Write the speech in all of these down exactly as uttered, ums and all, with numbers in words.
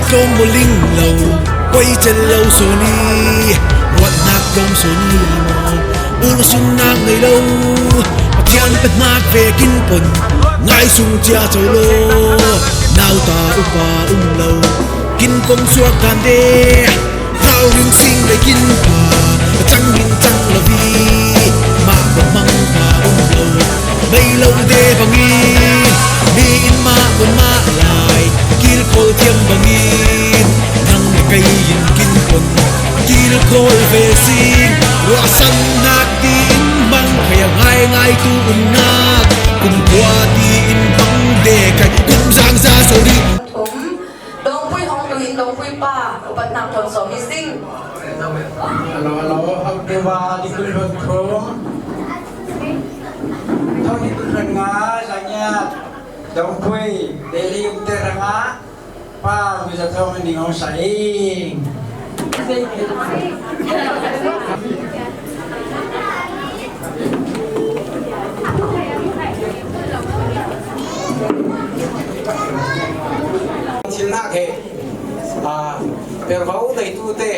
Tlawm maw ling lo, koi cel lo sawn i, ruatnak tlawm sawn i maw? Ur sung nak ngei lo, Pathian pe hnak vekin pon, ngai sung cia co law. Nauta upa um lo, kin kong suak dan de, rau ring sing le kin pa, a cang min cang lo vi, mah kong mang pa um lo. Mei lo de bangin, mi in mah kong mah lai, kilkawl thiam bangin, nang le kei in kin pon, kilkawl ve sing, ruahsan nak tiin mang kei a ngai ngai tu um nak, kum kua tiin mang de kai, kum zang za so dih. Dawngpui hong tuin dawngpui pa, upat nak ton so mi sing. Hello, hello, hak de wa, di kun hon thum. Thong hi kun hon nga, zaniat. Dawngpui, Delhi um te ranga, pa, mi za thong ni ngong sa ing. Thil nak he, a, pervau nei tu te,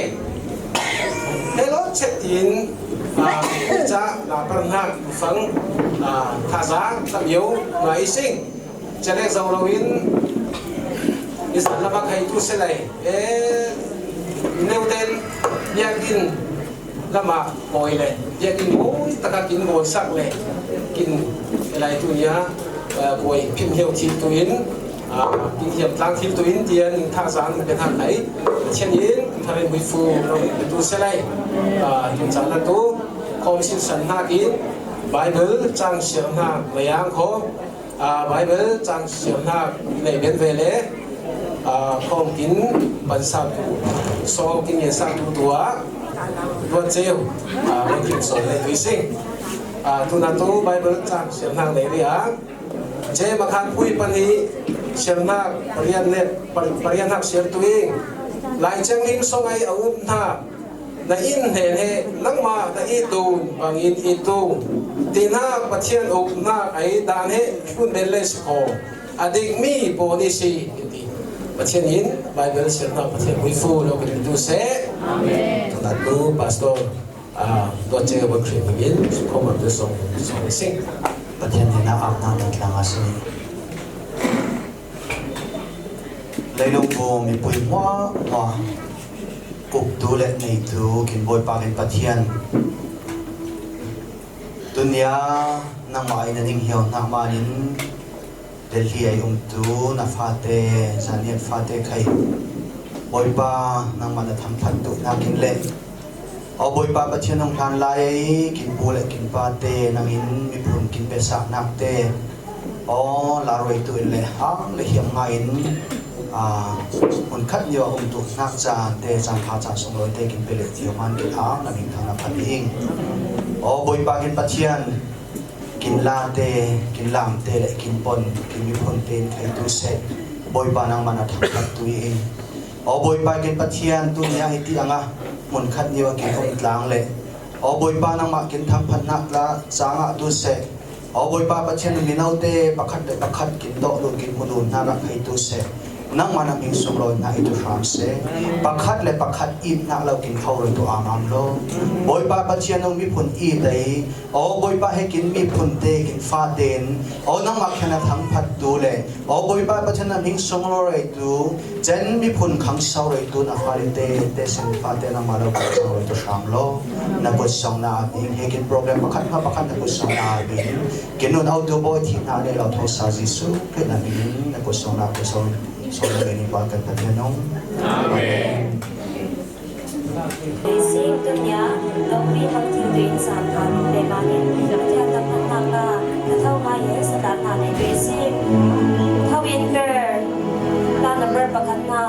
he lo chet in, a, cha, la per nak, fang, a, thaza, tam yo, ngai sing. Chalek zo lo in, i san lama khai tu se lai. E, neu ten, biak in lama koi le. Biak in koi taka kin koi sak le. Kin, e lai tu nia, e, koi pim hiau thil tu in, a, kin hiam tlang thil tu in, tian in tha zan ke tha khai. Chen in, tharin hui fu lo tu se lai. A, tun zan na tu, khom sin san hnak in, Bible, chang siar hnak, mayang kho, a, Bible chang siar hnak nei ben ve le, a, khawng kin pan sa tu, so kin ngen sa tu tu ah, tuan ceu, a, man kin so nei tui sing. A, tuna tu Bible chang siar hnak nei ri a, Jem a khan pui pan hi siar hnak parian ne, par-, parian hnak siar tu ing. Lai Ciang Lim song ai a um hna. Na in hnen he nangmah na it dun bangin it tu. Ti hnak Pathian uk hnak ai dan he hlun den le si kho. A dikmi pawl i si, ti. Pathian in Bible siar hnak Pathian hui fu lo kan tu seh. Amen. Tuna tu Pastor, ah, tua ceu a Khrih bangin, kho man tu song, song sing. Pathian in a apna na tlang a si. Leilung bu mipui hmuahhmuah uktu le neitu kin Bawipa kin Pathian. Tunia nangmah in na ning hiau hnak manin Delhi ai umtu na fate, zaniat fate khai. Bawipa nangmah na thamphat tu hnakin le Aw Bawipa Pathian hong hlan lai ei, kin pu le kin pate nangin miphun kin biasak nakte, aw laruai tu in le hang le hiam ngai in, aa, hmun khat nio a um tu hnak caan te, caan pha caan sung lawi te kin pe le thio man kin hang na min thang na phan ding. Aw Bawipa kin Pathian, kin late, kin lamte le kin pon, kin miphun tein khai tu seh. Bawipa nangmah na thangkhat tu i in. Aw Bawipa kin Pathian, tu nia hiti anga hmun khat nio a kin um tlang le, aw Bawipa nangmah kin thangphat nak tla cangah tu seh. Aw Bawipa Pathian, minote pakhat le pakhat kin dawh lut, kin hmu lut hna rak khai tu seh. Nangmah na hming sung lawi hna i tu hram seh. Pakhat le pakhat it nak lo kin kho roi tu am am lo. Bawipa Pathian, nung miphun it ei. Aw Bawipa, he kin miphun te, kin fate in, aw nangmah khan a thangphat tu le, aw Bawipa Pathian, na hming sung lawi tu, cen miphun khang sau lawi tu, na fale te, te sin fate nangmah lo khang sau lawi tu hram lo. Na kut song na a bing, he kin problem pakhat hma pakhat na kut song na a bing. Kin nun autu bawi thih hna le lo tho sa Jesuh Khrih na hming, na kut song na kut song, song na bing in kan Pathian nung. Amen. Sing tunia, longpi hmang thil tuin san khan, le manin, Pathian tam hmang hna, ka tho ngai he, Satan hna nei ve sing. Tho in ber, ta number pakhat hna.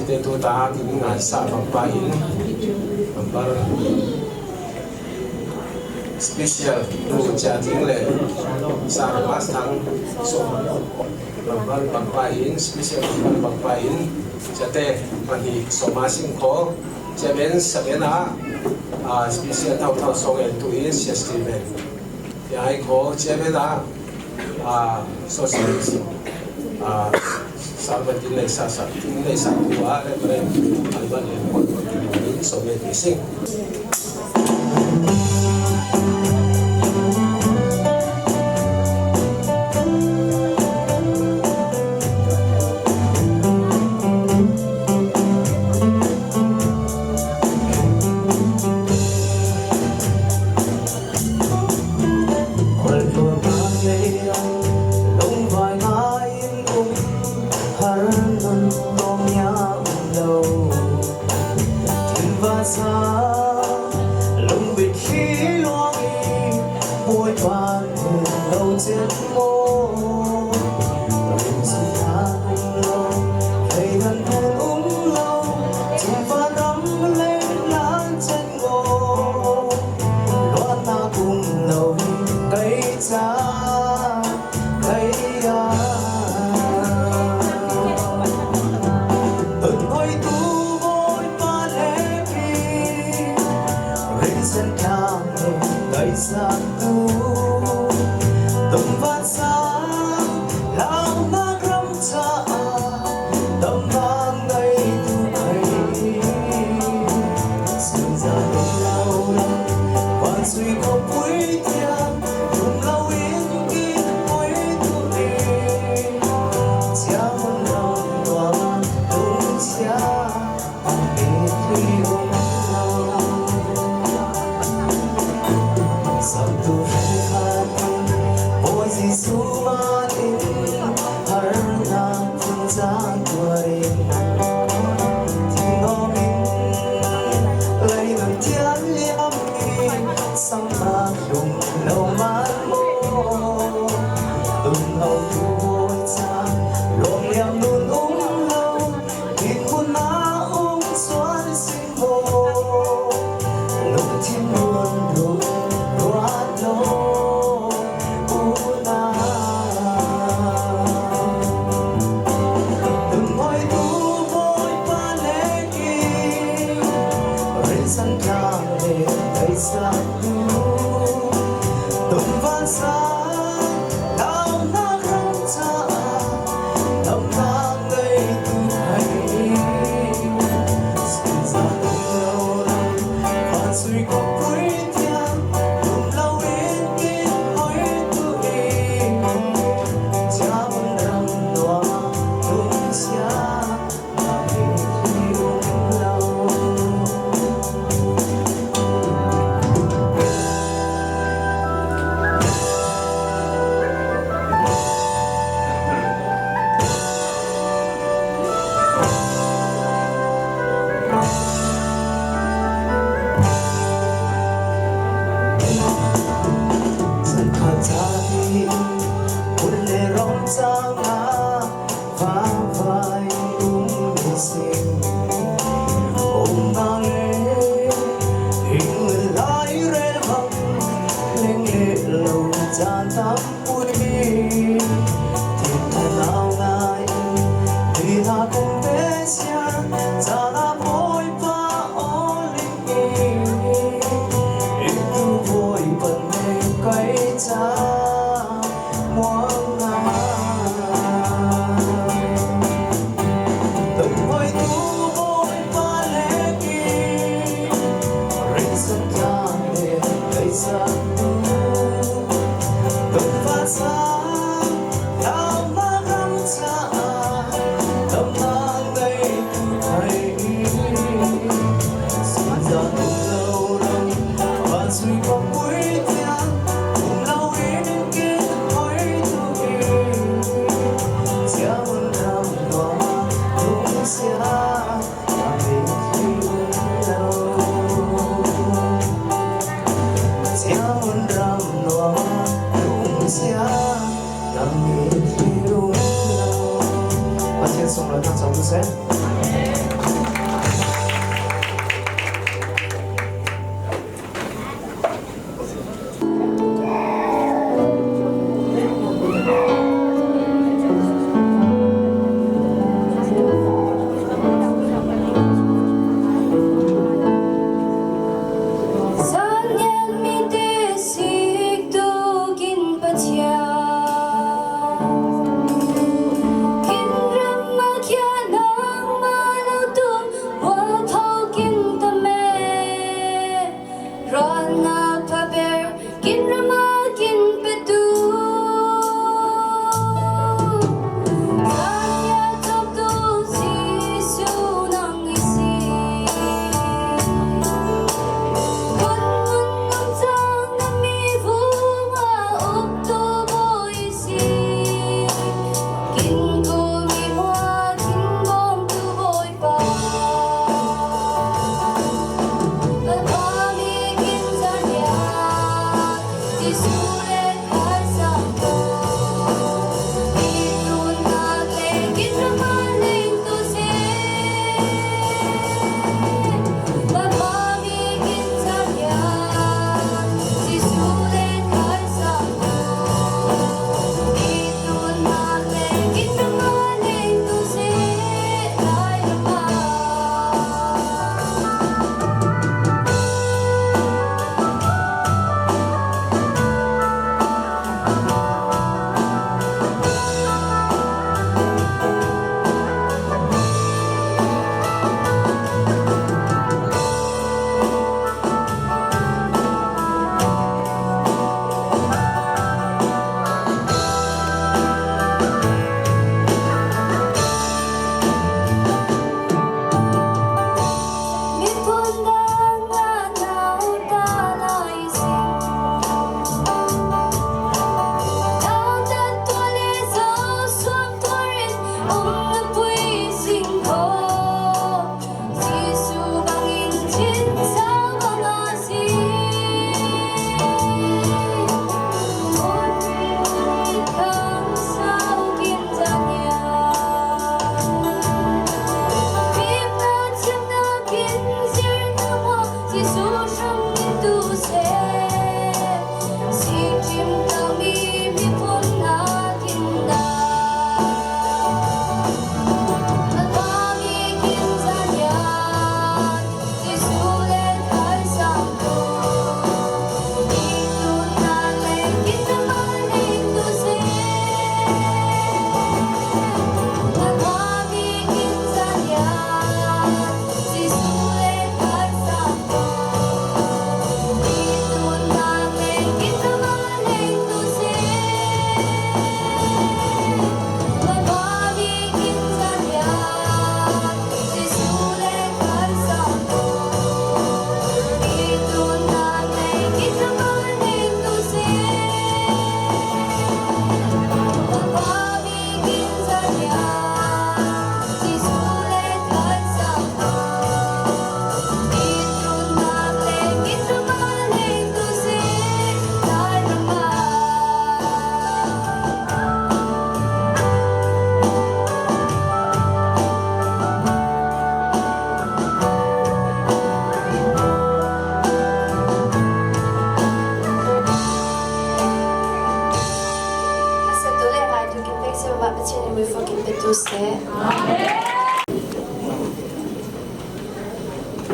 Te tu ta kin ngaisah pangpah in, number special tu Cia Thing le Sir Mas Thang, so number pangpah in, special number pangpah in, Cia Te pahnih sawma sing kho, Cia Ben, Cia Ben a, a, special thau thau song en tu in, Cia Steven. Cia ai kho, Cia Ben a, a, so, so, a, Sir Martin le sa, sa, le sa, tu a, le, le, Albert le, ko, ko, so, le, sing. Pathian sung lo thang sawm tu seh. Ong na pui sing ko, Jesu bangin cin sau bang a si. Ong na pui kang sau kin zanya. Pip na ciam na kin zir na wa, Jesu shang min tu se.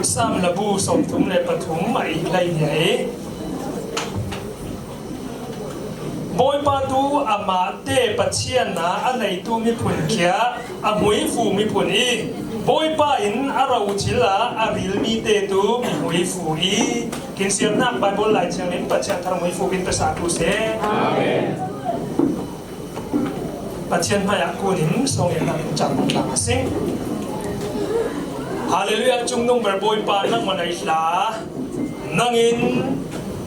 Sam labu sawmthum le pathum a i lai ni a i. Bawipa tu amahte Pathian a a neitu miphun kia a hmuifu miphun i, Bawipa in a ro thil a a ril mite tu mi hmuifu i. Kin siamnak Baibal Lai Thiangin Pathian thar hmuifu kin pesa tu se. Amen. Pathian hmaiah kunin sawngin nang in cang tlang a si. Hallelujah, cung nung ber Bawipa nangmah na i hla. Nangin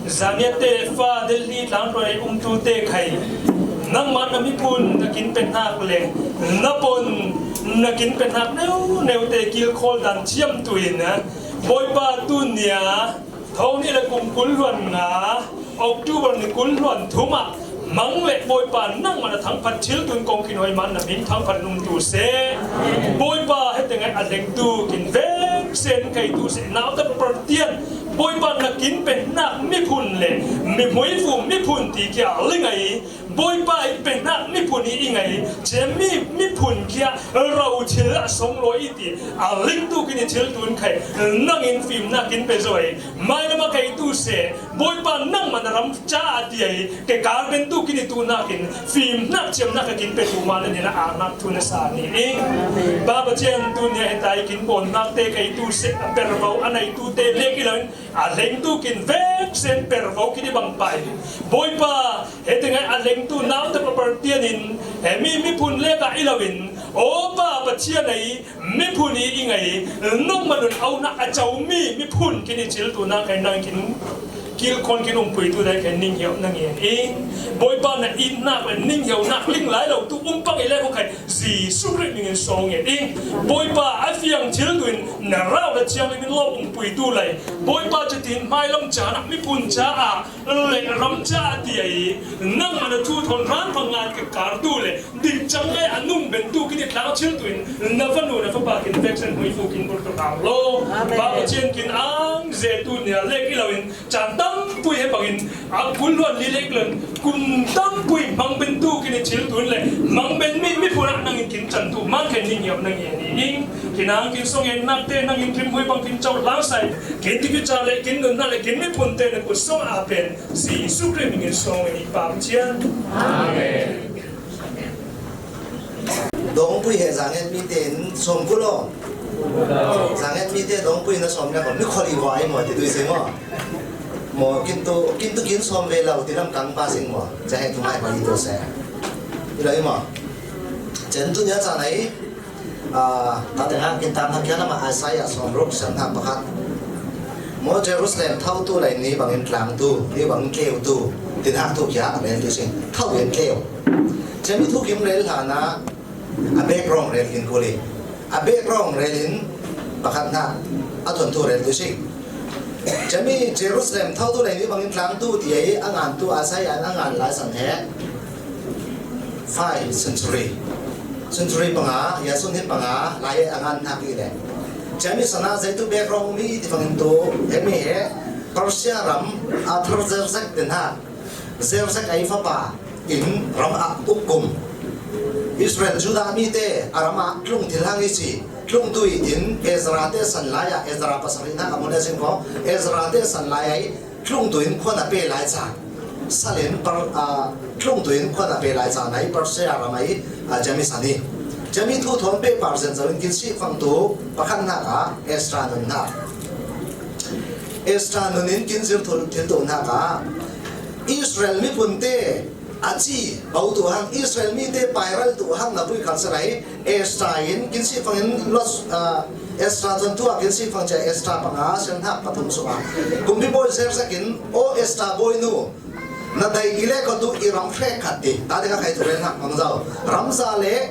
Zaniate fa Delhi tlang hruai umtute khai nangmah na miphun na kin penhnak le na pon na kin penhnak neu neute kilkhawl dan thiamtu in Bawipa tunia thawng nih le kum kul hluan nga October ni kul hluan thum ah mang le Bawipa nangmah na thangphat thil tun kong kin hoi man na min thangphat nung tu se. Bawipa hete ngai a lengtu kin veng sen kai tu se. Nauta partian Bawipa na kin penhnak miphun le mi hmuifu miphun ti kia ling ai. Bawipa i penhnak miphun i i ngai. Cemi miphun kia ro thil a song lo i ti a lengtu kin i thil tun khai nangin fimnak kin pe zo ai. Mai lama kai tu se. Bawipa nangmah na ram ca a ti ai, ke kar ben tu kin i tu nakin, fimnak ciamnak a kin pe tu ma na nina a nak tu na sa ni i. Baba cian tu nia he tai kin bon nak te kai tu se, a per vau a nai tu te lek i lo in, a leng tu kin vek sen per vau kin i bang pai. Bawipa, he te ngai a leng tu nau te pa par tian in, he mi mi phun lek a i lo in, o pa pa cian ai, miphun i i ngai, nangmah nun aunak a caumi miphun kin i cil tu na kai nang kin kilkhon kin umpui tu dai kai ning hiau na ngen i. Bawipa na itnak le ning hiau nak ling lai lo tu um pang i le ko kai Jesu Khrih mingin song ngen i. Bawipa a fiang cil tu in na rau le ciang le min lo umpui tu lai. Bawipa citin hmai lam ca nak miphun ca a le ram ca a ti ai. Nangmah na thu thon ran pang ngan ke kar tu le Ding cang ngai a nung ben tu kin i tlang cil tu in na va nu na va pa kin vek sen hui fu kin bul tu tang lo. Amen. Baba cian kin ang ze tu nia lek i lo in can tam pui he bang in a kul luan li lek lon kum tam pui mang ben tu kin i cil tu in le mang ben mi mi fu nak nang in kin can tu mang ken ning yam nang in i ing kin ang kin song en nak te nang in rim hui bang kin cau lang sai kin ti ki ca le kin nun na le kin mi phun te na ku song a pen Jesu Khrih mingin song in i pam cian. Amen. Dongpui he zanget mi ten som kulo. Zanget mi te dongpui na som na ko mi kholi wa ai mo ti tui se mo. Mo kintu kintu kin som ve lau ti lam kang pa sing mo. Cha he tu mai pa i to se. Ila i mo. Chen tu nya cha nai. Ah, ta te hang kin tam hang kia nama Isaiah som ruk sem hang pakhat. Mo Jerusalem thau tu lai ni bangin tlang tu, ni bangin keu tu. Tin hang tu kia, amen tu sing. Thau in keu. Chem i thukim rel hla na A background rel kin kuli. A background rel in pakhat hna a thon thu rel tu si. Cami Jerusalem tho tu lei ni bangin tlang tu ti ai a ngan tu a sai an a ngan lai san he. Five century. Century panga, ya sun he panga, lai a ngan hna ki le. Cami sana zai tu background mi ti bangin tu, he mi he, Persia ram, a thar zer zek ten ha. Zerzek ai fapa in ram ah uk kum. Israel Judah mite a ram ah tlung thil hang i si. Tlung tu in Ezra te san lai ah, Ezra pasarih nak a mun a sin ko. Ezra te san lai ai tlung tu in khuan a pe lai ca. Salin par, a, tlung tu in khuan a pe lai ca nai Persia ram ai, a, Jami sani. Jami thu thon pe par zen zo in kin si fang tu pakhat nak a Ezra nun nak. Ezra nun in kin zir thil, thil tu nak a Israel miphun te a ci bau tu hang, Israel mite pairal tu hang na pui khal sa lai, Ezra in kin si fang in los, ah, Ezra thon tu a kin si fang cia Ezra panga sian hak pathum sung a. Kumpi bawi Zerzek in, "O Ezra bawi nu, na dai i le ko tu i ram hrek khat ti, ta ding a khai tu ren hak mang zau. Ram za le,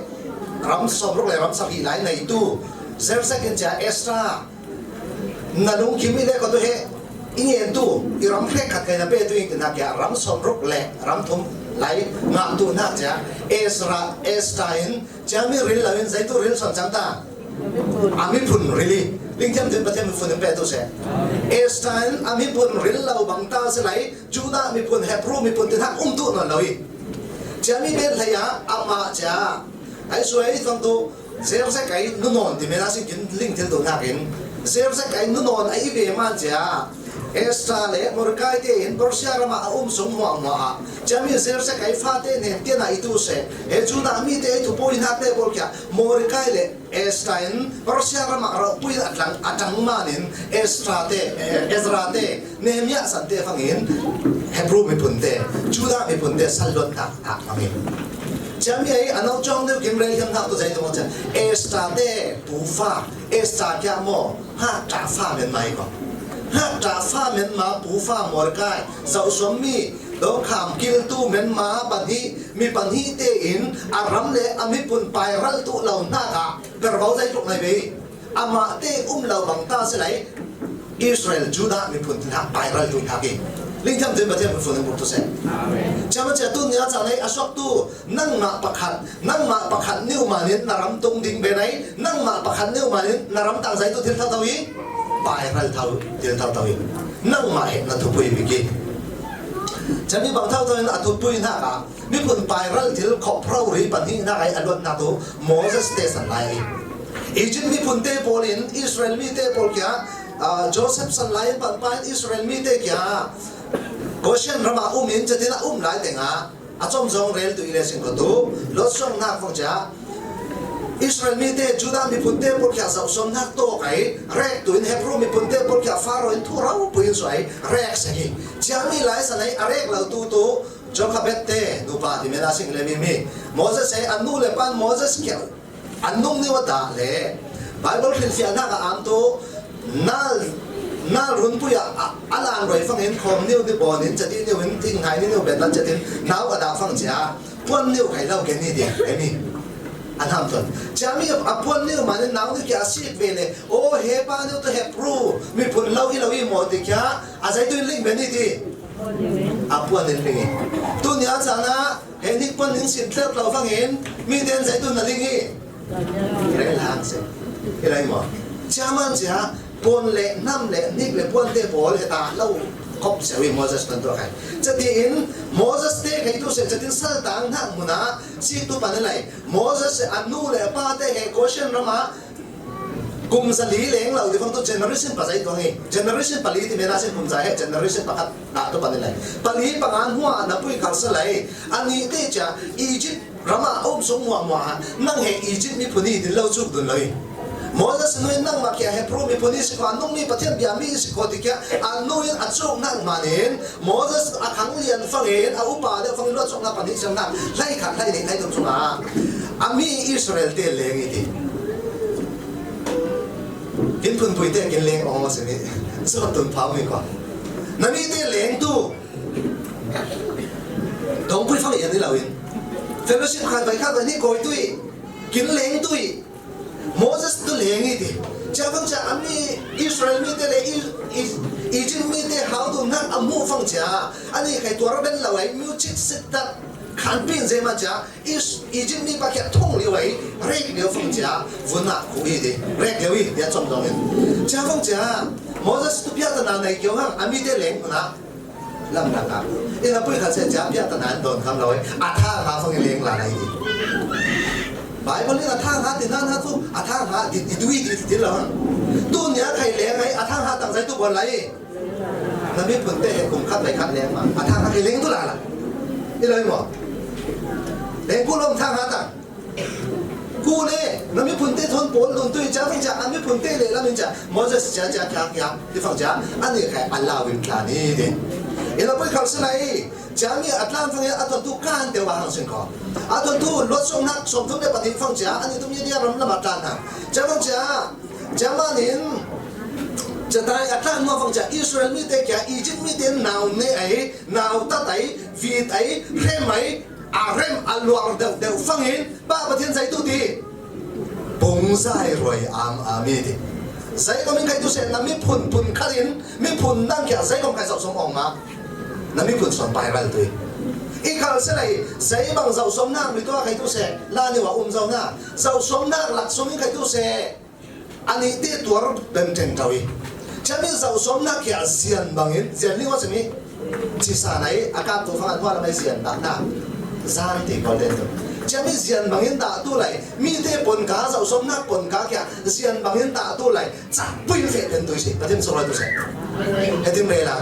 ram sawm ruk le ram sarih lai nei tu, Zerzek in cia Ezra, na lungkim i le ko tu he, i ngen tu, i ram hrek khat kai na pe tu in ti nak kia, ram sawm ruk le, ram thum lai, ngah tu nak cia, Ezra, Ezra in, cia mi ril lo in, zai tu ril son cang ta. A miphun ril i, ling thiam tin Pathian miphun in pe tu se. Ezra in, a miphun ril lo bang ta se lai, Judah miphun, Hebrew miphun tin hak um tu non lo i. Cia mi bet lai a, ama cia, ai suai fang tu, Zerzek ai nu nawn ti mena si kin ling thil tu nak in. Zerzek ai nu nawn ai ve man cia. Ezra le Mordecai te in Persia ram ah a um sung hmuahhmuah ah. Cia mi Zerzek ai fate nen tian a i tu se. He Judah mite ai thupui nak te bol kia. Mordecai le Ezra in Persia ram ah rauhpui a tlang, a tlang man in Ezra te, eh, Ezra te Nehemiah san te fangin Hebrew miphun te, Judah miphun te sal luat hna hna fangin. Cia mi ai a no cawng deuh kim rel hiam hna tu zei tu cia. Ezra te pu fa, Ezra kia maw, ha ta fa men mai ko. Ha ta fa men ma pu fa Mordecai, zau suam mi, do kham kil tu men ma pahnih, mi pahnih te in a ram le a miphun pairal tu lo hna ka, per bau zei tuk nai ve. Amah te um lo bang ta si lai, Israel, Judah miphun tin hak pairal tu hak i. Ling thiam tin Pathian miphun in buk tu se. Amen. Cia ma cia tu nia ca nei a suak tu, nangmah pakhat, nangmah pakhat niu manin na ram tung ding be nai, nangmah pakhat niu manin na ram tang zai tu thil thau thau i, pairal thau, thil thau thau i. Nangmah he na thupui bik i. Cia mi bang thau thau in a thupui hna ka, Miphun pairal thil khawh phrau ri pahnih nak ai a luat nak tu Moses te san lai. Egypt miphun te pawl in Israel mi te pawl kia, ah, Joseph san lai in pan pa in Israel mi te kia, Goshen ram ah um in catin a um lai tengah, a com zong rel tu i le sing ko tu, lot song nak fong cia, Israel mi te, Judah miphun te pawl kia zau som nak tawk ai, rek tu in Hebrew miphun te pawl kia Pharaoh in thu rau pui in suai, rek sa hi. Cia mi lai san ai a rek lo tu tu, Jochebed te nupa ti mena sing le mi mi. Moses he a nu le pan Moses kia an nung niu a dah le Bible hrilhfiah nak a am tu nal, nal runpui a, a, a lang roi fangin khawm niu ni bawn in cati niu in thing hai ni niu bet lan catin nau a dah fang cia puan niu kai lo ke ni dia e mi. An ham ton. Cia mi a puan niu manin nau niu kia a sik ve le, o he pa niu tu Hebrew miphun lo i lo i maw ti kia a zai tu in ling be ni ti. A puan in ling i. Tu nia cana, he nik puan ning sin thlek lo fangin, mi ten zai tu na ling i. Rel hang se. I lai maw. Cia man cia, puan le, nam le, nik le, puan te pawl he ta lo. Kop se wi Moses pan tu khai. Cati in, Moses te khai tu se, catin sal tang hnak mun a, si tu pan i lai. Moses a nu le a pa te he Goshen ram ah, Kum za li leng lo ti fang tu generation pa zai tuang i. Generation pali ti mena sin kum za he generation pakhat na tu pan i lai. Pali panga hnuah na pui khal sa lai. Ani te cia Egypt ram ah a um sung muahmuah ah nang he Egypt miphun i din lo cuk dun lo i. Moses nu in nangmah kia Hebrew miphun i si kho, a nung mi Pathian bia mi i si kho ti kia a nu in a cuk nak manin Moses a khang lian fangin a upa deuh fangin luat sawknak pahnih siangnak hlai khat hlai nih hlai dum sungah a mi Israel te leng i ti. Kin phunpui te kin leng awng a si mi. Zawt tun phau mi kua. Na mi te leng tu. Dongpui fang i an i lo in. Fellowship khat vai khat vai nih kawi tu i. Kin leng tu i. Moses tu leng i ti. Cia fang cia a mi Israel mite le i, i, Egypt mite hau tu nak a mu fang cia. Ani khai tuar ben lo ai music sit tak khan pin ze ma cia. Is, Egypt mi pa kia thong liu ai rek liu fang cia. Vun nak ku i ti. Rek liu i ti a com dong in. Cia fang cia. Moses tu pia ta na nai kiu hang a mite leng na. Lam na ka. Ina pui khat se cia pia ta na don kham lo ai. A tha kha fang i leng la nai ti. Bible in a thang ha ti nan ha tu, a thang ha ti, ti dui ti, ti lo. Tu nia khai leng ai, a thang ha tang zai tu bon lai. Na mi phun te he kum khat lai khat leng ma. A thang ha khai leng tu la la. I lo mo. Leng ku lom thang ha tang. Ku le, na mi phun te thon pol lun tu i cha fing cha, a mi phun te le la min cha. Moses cha cha kya kya, ti fang cha. Ani khai a la win tla ni de. I lo pui khal se lai. Cia mi a tlan fangin a tuantu kan te wa hang sin ko. A tuantu Lot sung nak sawm thum le pahnih fang cia, ani tum ye dia ram lama tlan hang. Cia fang cia, cia manin, cia tai a tlan ma fang cia, Israel mite kia Egypt mite nau ne ai, nau tat ai, vit ai, rem ai, a rem a luar deuh deuh fangin, Pa Pathian zai tu ti. Pung zai ruai am am i ti. Zai ko min khai tu se na mi phun phun kharin, mi phun nang kia zai ko khai zau som ong ma. Na mi phun som pai ral tu i. I khal se lai, zai bang zau som nang mi tua khai tu se, la ni wa um zau na. Zau som nang lak som in khai tu se. Ani te tuar ben teng tau i. Cia mi zau som nang kia zian bangin, zian ni wa se mi. Ci sa nai, a kap tu fang an hua lamai zian dah na. Zan ti kol den tu. Cia mi zian bangin dah tu lai. Mi te pon ka, zau som nak pon ka kia. Zian bangin dah tu lai. Cak pui fe den tu si. Patin so lai tu se. Hetin me la.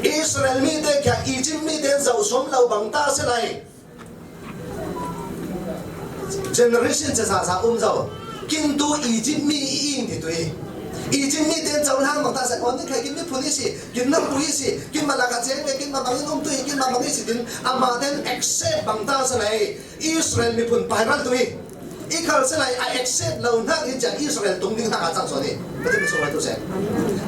Israel mi te kia Egypt mi te zau som lau bang ta se lai. Generation cha sa sa um zau. Kin tu Egypt mi i ing ti tu i. Egypt mi ten chau lang bang ta sa kon ni khai kin mi phun i si, kin nam pui i si, kin ma la ka cheng ve, kin ma bang in um tu i, kin ma bang i si tin, ama ten accept bang ta sa lai. Israel mi phun pai ral tu i. I khal sa lai a accept lo nak i cha Israel tung ding nak a chang so ni. Patin mi so lai tu se.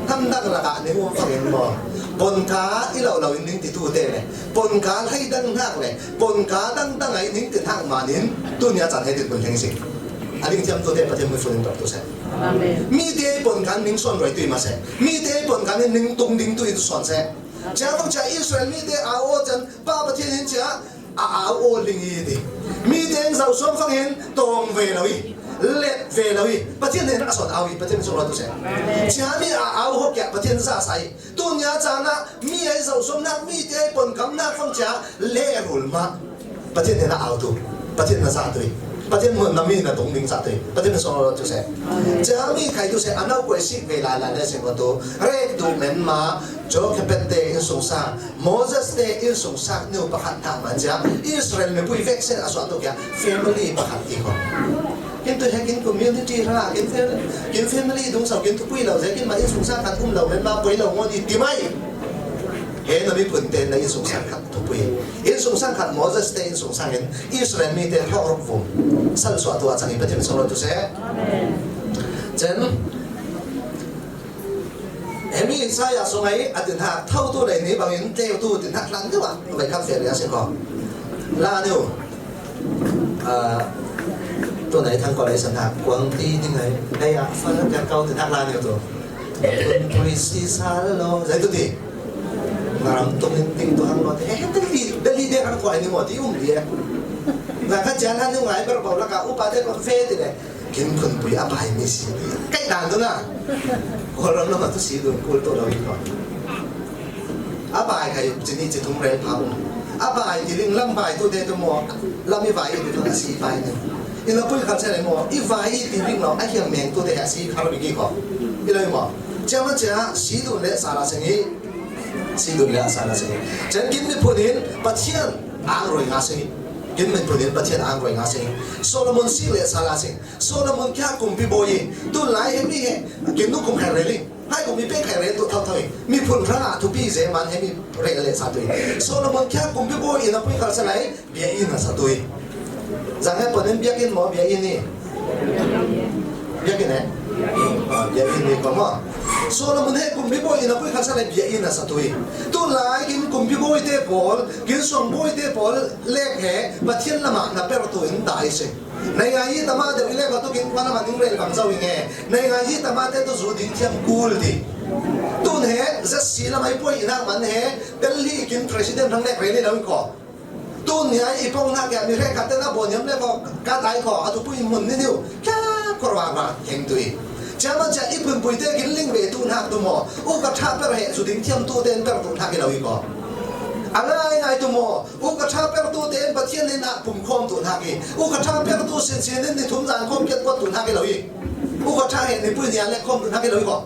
Tham dang la ka ni hua fang in mo. Pon ka i lo lo in ning ti tu te le. Pon ka lai dang nak le. Pon ka dang dang ai ning ti thak manin, tu nia chan he ti pun heng si. A ding thiam tu te Pathian mi phun in tok tu se. Amen. Mi te pon kan ning son roi tu i ma se. Mi te pon kan ning tung ding tu i tu son se. Cia fang cia Israel mi te a o chan Pa Pathian in cia a a o ling i ti. Mi te zau som fang in tong ve lo i. Let ve lo i. Pathian in a son au i. Pathian in son roi tu se. Cia mi a au ho kia Pathian sa sai. Tu nia chan a mi ai zau som nak mi te pon kam nak fang cia le rul ma. Pathian hnenah au tu. Pathian na zah tu i. Pathian mun na mi na tung ding zah tu i. Pathian na song lo tu se. Cia mi khai tu se a nau kuai sik ve lai lai le se ko tu. Rek tu men ma. Jo khepet te in sung sa. Moses te in sung sa. Niu pakhat thak man cia. Israel mi pui vek se a suah tu kia. Family pakhat ti ko. Kin tu he kin community ra. Kin family. Kin family dung sau kin tu pui lo se. Kin ma in sung sa khat um lo men ma pui lo ngoni ti mai. He na mi phun te na in sung sa khat. Thupui. Innsungsang khat Moses te innsungsang in Israel mite thawh ruk vum salsuah tu a chang in Pathian sung lo tu se. Amen. Chen. Hemi Isaiah sung ai a tin hak thau tu lei ni bangin teu tu tin hak lang deuh a vai khak fe ria se ko. La deuh. Ah, tu nai thang ko lai san hak kuang ti ding ai. Hei a fa na kau tin hak la deuh tu. Phunpui si sa lo. Zai tu ti. Ngaram tung in ting tu hang lo. Eh, Delhi, Delhi de hang kuai ni mo ti um di eh. Nga ka jan han ni ngai ber bau la ka upa de ko fe ti le. Kin phunpui a pai mi si. Kai dan tu na. Ko lo no tu si dun kul tu lo i ko. A bai ka yuk chini chi thum rel pha um. A bai ti ling lam bai tu de tu mo. Lam i bai i tu na si bai ni. I na pui khat se le mo. I bai i ti ling lo. A hiang meng tu de a si khar bi ki ko. I lo mo. Cia ma cia si dun le sa la seng i. Si dun le sa la seng i. Chen kin mi phun in Pathian ang roi nga seng i. Kin mi phun in Pathian ang roi nga seng i. Solomon si le sa la seng. Solomon kia kumpi boi i. Tu lai he mi he. Kin nu kum he rel i. Hai kum mi pek hai rel tu thau thau i. Mi phun ra thupi ze man he mi rel le sa tu i. Solomon kia kumpi boi i na pui kal sa lai. Biakinn a sa tu i. Zang he ponen biakinn mo biakinn i. Biakinn eh. Ah, biakinn i ko mo. Solomon he kumpi bawi inn a pui khalsa le bia inn a sa tu hi. Tunlai kin kumpi bawite pawl, kin suang bawite pawl lek he Pathian lamah na pertu in ta hi si. Nei ngai hi tama deuh i lek a tu kin kua lamah ning rel bang zo hi nge. Nei ngai hi tama te tu zu ding thiam kul ti. Tun he Z C lamah i puai i nak man he Delhi kin president rang lek rel hi lo i ko. Tun nia i pong hna kia mi hre khat te na bo niam le ko ka tai ko a tu pui mun ni niu kia ko ruang ruang heng tu i. Cia man cia i pun pui te kin ling ve tu hnak tu maw. U ka ṭha per he zu ding thiam tu ten per tu hnak i lo i ko. A ngai ngai tu maw. U ka ṭha per tu ten Pathian in a pum khawm tu hnak i. U ka ṭha per tu sin sin in ni thum zan khawm kiat kuat tu hnak i lo i. U ka ṭha he ni pui nia le khawm tu hnak i lo i ko.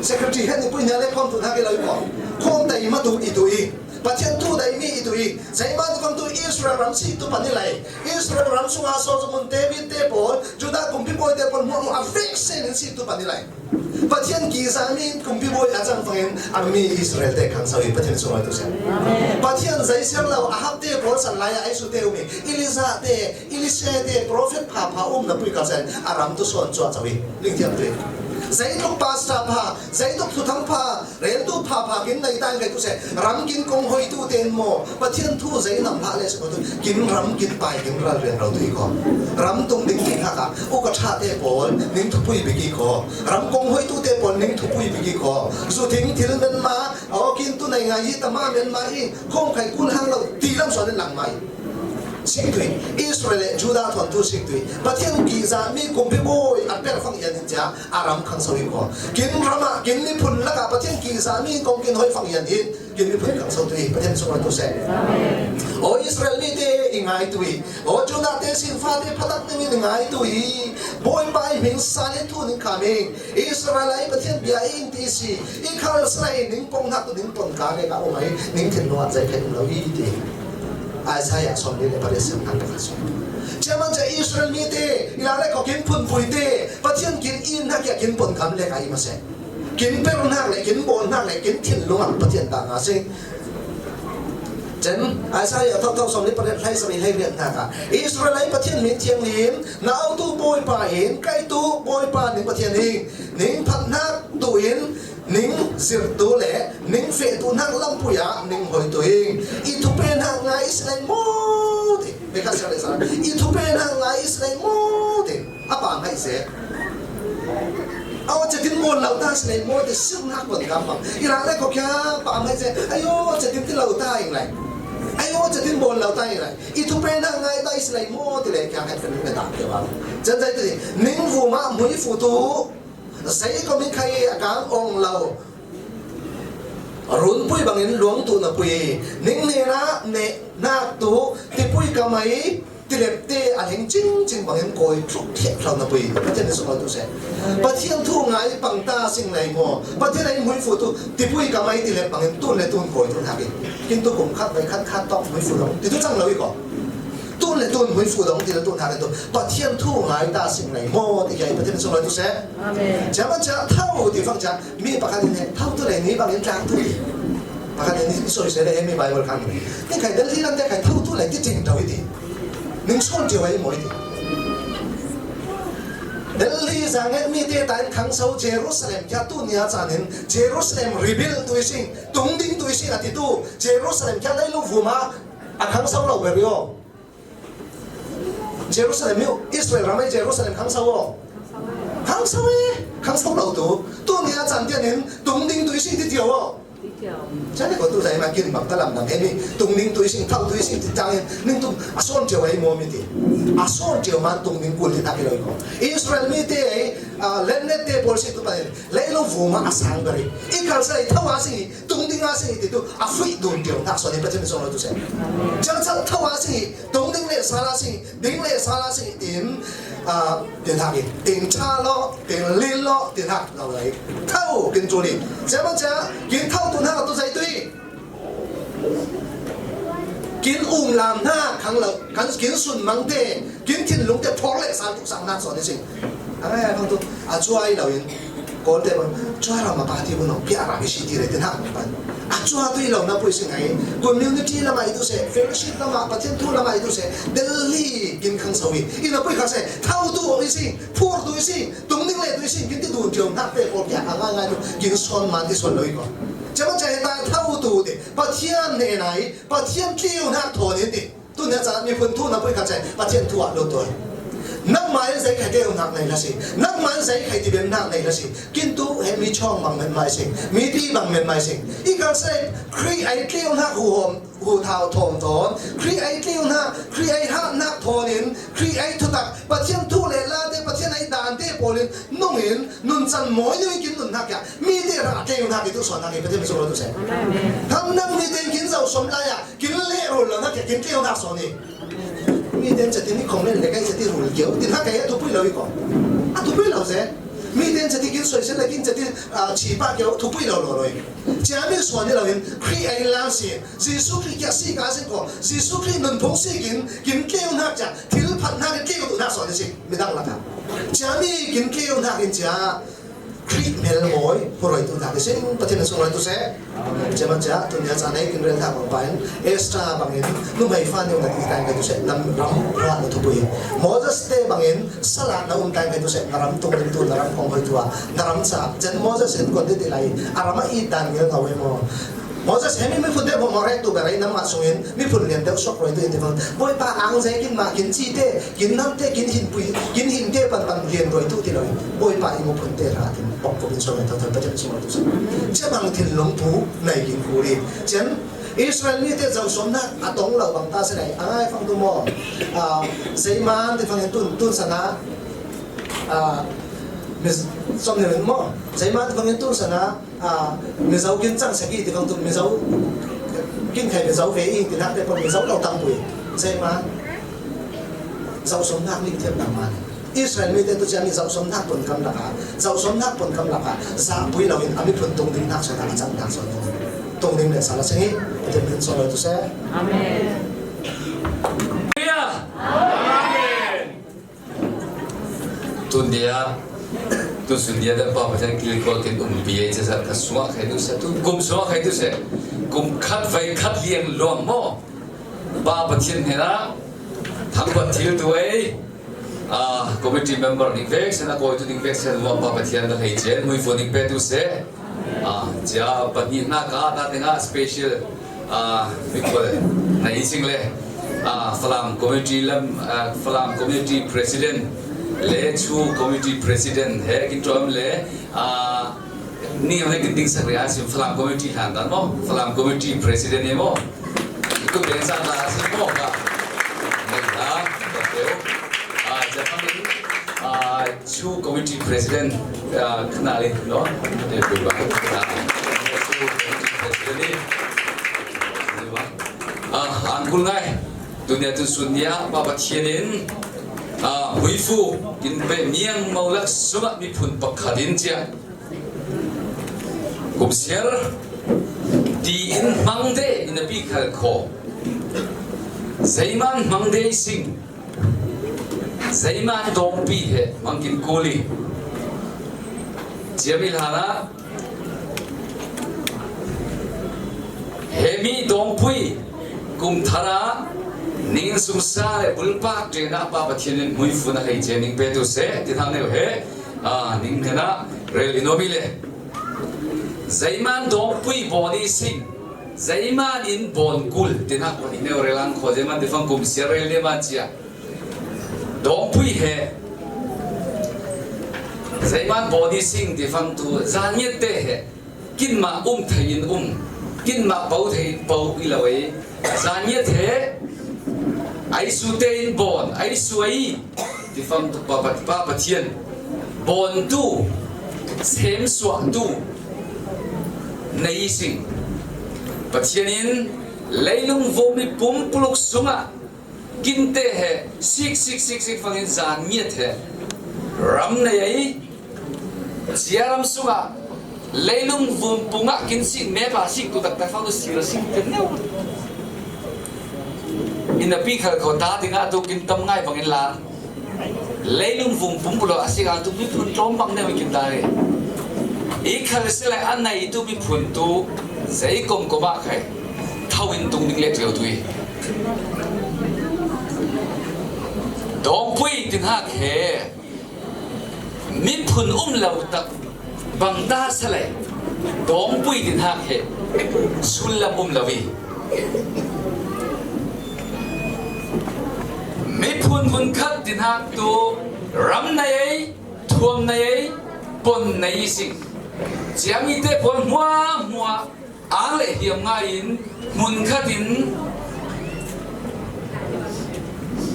Secretary he ni pui nia le khawm tu hnak i lo i ko. Khawm tai ma tu i tu i. Pathian thu dai mi i tu i. Zeimah ni kong tu Israel ram si tu pan i lai. Israel ram sunga Solomon, David te pawl, Judah kumpi bawi te pawl hmuahhmuah a vek sen in si tu pan i lai. Pathian kizami kumpi bawi a cang fangin a mi Israel te khangso i Pathian sunglawi tu sen. Pathian zeisiar lo a hap te pawl san lai a ai su te umi. Elijah te Elisha te prophet pha pha um na pui ka sen a ram tu sawn cuah co i ling thiam tu i. Zeituk pastor pha, zeituk thuthang pha, rel tu pha pha kin nei tan kai tu se. Ram kin kong hoi tu ten maw. Pathian thu zei nam hlah le se ko tu. Kin ram kin pai kin ral rian ro tu i ko. Ram tung ding kin haka. U ka ṭha te pawl ning thupui bik i ko. Ram kong hoi tu te pawl ning thupui bik i ko. Zu thing thil men ma. Aw kin tu nei ngai hi tama men ma i. Khong khai kun hang lo ti lam suan in lang mai. Sik tu i, Israel le Judah thawn tu sik tu i, Pathian kizah mi kumpi bawi a per fang ian in cia, a ram khangso i ko. Kin ram ah, kin miphun lakah Pathian kizah mi kong kin hoi fang ian in, kin miphun khangso tu i, Pathian sunglawi tu se. Aw Israel mi te i ngai tu i, aw Judah te sin fa te phatak ning i ngai tu i, Bawipa i hming sa le thu ning kha ming, Israel ai Pathian bia i ing ti si, i khal sa lai ning pong hnak tu ning pon ka le ka um ai, ning thin lo ah zai khai um lo i ti. Isaiah sawmli le pariat siam hna pakhat sawm. Cia man cia Israel mi te, i la le ko kin phunpui te, Pathian kin in hnak kia kin pon kam le ka i ma se. Kin per hnak le, kin bawl hnak le, kin thinlung ah Pathian ta nga si. Chen, Isaiah thok thok sawmli pariat hlei sawmli hlei riat hnak ah. Israel ai Pathian min thianghlim, na autu Bawipa in, kaitu Bawipa ning Pathian in, ning phat hnak tu in, ning zirtu le ning fehtu hnak lampui ah ning hoi tu in, i thupe hnak ngai i si lai maw ti. Pekhat siang le sa. I thupe hnak ngai i si lai maw ti. A pa ngai se. Aw, cetin mawn lo ta si lai maw ti. Sir hnak kon kam bang. I rak le ko kya pa ngai se. Ayo, cetin ti lo ta ing lai. Ayo, cetin mawn lo ta ing lai. I thupe hnak ngai ta i si lai maw ti le kya ngai kan ta ke bang. Chen zai ti. Ning vuma mui fu tu. Zei ko min khai a kang ong lo. Runpui bangin luang tu na pui. Ning hnena ne nak tu tipui kamai tilep te a leng cing cing bangin koi tluk thiak thlau na pui. Pathian ni sunglawi tu se. Pathian thu ngai pang ta sing lai maw. Pathian ai mui fu tu tipui kamai tilep bangin tun le tun koi tu hnakin. Kin tu kum khat bai khat khat tawk mui fu lo. Ti tu cang lo i ko. Tun le tun mui fu dong ti le tun hna le tun. Pathian thu ngai ta sing lai maw ti kei Pathian sung lai tu se. Amen. Cia man cia thau ti fang cia mi pakhat in he thau tu lai ni bang in tlang tu ti. Pakhat in ni soi se le he mi Bible kan. Ni khai Delhi lam te khai thau tu lai ti ting tau i ti. Ning son tiu ai maw i ti. Delhi zang he mi te ta in khang so Jerusalem kia tu nia chan in Jerusalem rebuild tu i sing, tung ding tu i sing a ti tu Jerusalem kia lai lu vuma a khang so lo ve rio. Jerusalem hi Israel ram ai Jerusalem khang so aw. Khang so e, khang so lo tu. Tu nia chan tian in tung ding tu i sing ti tiu aw. Chan ko tu zai ma kin bang ta lam dang he mi tung ding tu i sing thau tu i sing ti tang in ning tu a son tiu ai maw mi ti. A son tiu man tung ding kul ti ta ki lo ko. Israel mi te ai, a, len net te pawl si tu pa in. Leilung vuma a sang beri. I kal sa i thau a sing i, tung ding a sing i ti tu, a fuih dun tiu hnak suan i Pathian sung lo tu se. Ciang cang thau a sing i, tung ding le sal a sing i, ding le sal a sing i, tin, a, tin hak i, tin cha lo, tin lin lo, tin hak lo lai. Thau, kin cu li. Cia ma cia, kin thau tu hnak tu zai tu i. Kin um lam hna khang lo, kan kin sun mang te, kin thinlung te phor le sal tuk sang hna sawn i si. A ngai a khang tu, a cuai lo in, kawl te bang, cuai ram a pa ti bu no, pia ram i si ti le te hna pan. A cua tui lo na pui si ngai. Community lamah i tu se, fellowship lamah, Pathian thu lamah i tu se, Delhi kin khang so i. I na pui kha se, thau tu i si, phur tu i si, tung ning le tu i si, kin ti dun tiong nak te ko kia ka ngai ngai tu, kin son man ti son lo i ko. Cema cai ta thau tu te, Pathian ne nai, Pathian tliu nak tho ni ti. Tun ya cha mi phun thu na pui kha chai, Pathian thu a lo toi. Nang mai zai khai teu nak nei la si. Nang mai zai khai ti ben nak nei la si. Kin tu he mi chong bang men mai sing. Mi ti bang men mai sing. I kal sai, Khrih ai tliu nak hu hom, hu thau thom thon. Khrih ai tliu nak, Khrih ai ha nak thon in, Khrih ai thu tak. Pathian thu le la te, Pathian ai dan te polin, nung in, nun chan moi nung kin nun nak ya. Mi te ra tliu nak i tu son nak i Pathian mi so lo tu se. Amen. Tham nang mi te kin zau som la ya. Kin le rul lo na kia kin tliu nak son i. Mi ten chati ni kong le le kai chati rul kiau. Tin ha kai a thupui lo i ko. A thupui lo se. Mi ten chati kin soi se la kin chati, ah, chi pa kiau thupui lo lo lo i. Chia mi son i lo in Khrih ai la si. Jesu Khrih kia si ka si ko. Jesu Khrih nun phung si kin, kin tliu nak cha. Thil phat nak kin tliu tu nak son i si. Mi dang la ka. Chia mi kin tliu nak kin chia. Khrih mel mawi, puroi tu tak isin, Pathian sung roi tu se. Cema cia, tu nia ca nei kin rel tak bang pain, Esther bangin, numei fa neu na ti tang kai tu se, nam ram ra na thupui. Moses te bangin, sala na um tang kai tu se, na ram tung ring tu, na ram kong hoi tua, na ram sa, jen Moses in kon ti ti lai, a ram a i dan ngel ngau e mo. Moses, hemi miphun te bawm a rek tu ka rei nam mah sungin miphun lian deuh suak ruai tu in ti bang. Bawipa ang zei kin mah kin ci te, kin nam te, kin hin pui, kin hin te pan pan lian ruai tu ti lo. Bawipa i muphun te ra tin bawm ko bin suak ngai thotho Pathian sung lo tu sa. Cia bang thinlung pu nai kin kuri. Cian Israel mi te zau som na a tong lo bang ta se nai. A ngai fang tu mo. A, zei man ti fang in tun, tun sana. A, mi som ne mo. Zei man ti fang in tun sana. A, Mizo kin cang saki ti kong tu Mizo kin khai Mizo ve i ti nak te pon Mizo lo tang pui. Zei ma zau som nak ling thiam tang ma. Israel mi te tu cia mi zau som nak pon kam laka, zau som nak pon kam laka, za pui lo in a miphun tung ding nak sa nak cang nak sa tung ding le sa la sengi, te min so lo tu se. Amen. Hallelujah. Amen. Tun dia, tu sun dia dan pa Pathian kilikol kin umpi ai cesa ka sungah khai tu se, tu kum sungah khai tu se, kum khat vai khat liang luang mo. Pa Pathian hena, thang pat thil tu ai, a, committee member ning vek sen, a koi tu ning vek sen, luang pa Pathian da hei chen, mui fu ning pe tu se. A, cia pahnih hna ka ta tengah special, a, mikhual na i sing le, a, Falam Community lam, a, Falam Community President le Chu Community President he kin tuam le, a, ni hong kin ding sak ria sim Falam Community hlan dan mo, Falam Community President e mo. Ku beng sa ta sim mo ka. Mai ta, ka teu. A, cia pahnih, a, Chu Committee President, ah, khnali, no? Te pui ba. Ah, Chu Committee President ni. Ni ba. Ah, angkul ngai. Tunia tu sunia pa Pathian in, ah, huifu in pe miang maulak suma miphun pakhat in cia. Kumsiar ti in hmang de in a pi khal kho. Zeiman hmang de sing. Zeiman dawngpi he hmang kin kul i. Ciami hlanah he mi dawngpui kum thara ning sumsa le bulpak ṭenah pa Pathian in hmuifun a hei cia ning petu se ti hna neu he, a, ning hnenah rel in awmi le. Zeiman dawngpui bawn i sing, zeiman in bawn kul ti hna kua i neu rel ang khaw, zeiman ti fang kum sia rel le man cia. Dawngpui he zeiman bawn i sing ti fang tu zan ngiat te he kinmah um thei in um, kinmah po thei in po i lo ei. Zan ngiat he aisu te in bawn, aisu ei ti fang tu pa, pa, pa Pathian bawn tu, semsuah tu nei i sing. Pathian in leilung vawmi pumpuluk sungah kinte he sik, sik, sik, sik fangin zan ngiat he ram nei ei, cia ram sungah leilung vum pungah kin sik, mepa sik tu taktak fang tu sil sik te neu. Ina pi khal kho ta dingah tu kin tam ngai bangin la. Leilung vum pum pulo a sik ang tu miphun tlawm bang neu i kin ta hi. I khal sila a nei tu miphun tu Zei komkom ah khai tho in tung ding le ṭial tu hi. Dawngpui tinhak he miphun um lo tak bang ta sa le, dawngpui tinhak he sullam um lo hi. Miphun hmunkhat tinhak tu ram nei ei, thuam nei ei, pon nei i sing. Ciamite pawl hmuahhmuah ang le hiam ngaiin hmunkhat in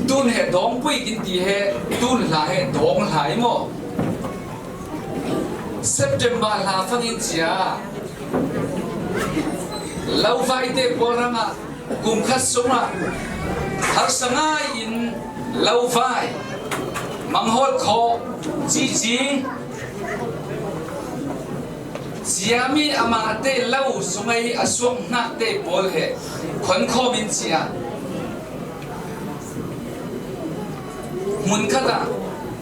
tun he dawngpui kin ti he, tun hla he dawng hla i maw? September hla fangin cia lo vaite pawl rangah kum khat sungah harsa ngaiin lo vai, manghawl khawh, cici, ciami amahte lo sung ei a suak hnakte pawl he khonkhawm in cia. Hmunkhatah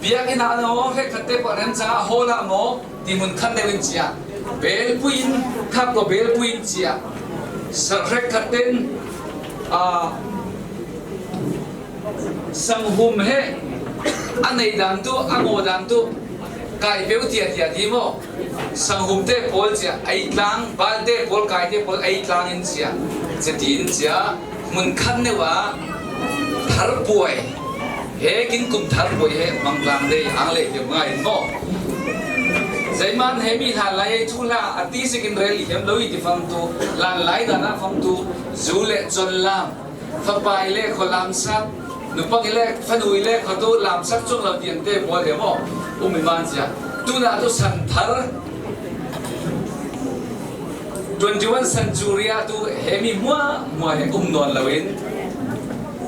biakinn ah maw, hrekkhatte pawh remcang ah hall ah maw, ti hmunkhat deuh in cia. Belpui in, khak ko belpui in cia. Sa hrekkhat ten, a, sanghum he a nei dan tu, a ngaw dan tu kai peuh tiatia ti maw? Sanghumte pawl cia ei tlang, balte pawl, kaite pawl ei tlang in cia. Cia ti in cia. Hmunkhat neuh ah tharpuai, he kin kum tharpuai he mangtlang dei ang le hiam ngai in maw? Zeiman he mi hlan lai ei thu hla a ti sikin rel i hiam lo i ti fangtu, hlan lai dan a fangtu, zu le con lam, fapa i le khaw lamsak, nupa i le, fanu i le khaw tu lamsak chung lo tiangte pawl he maw? Um i man cia. Tuna tu san thar, twenty-one century ah tu he mi hmuahhmuah he um nawn loin,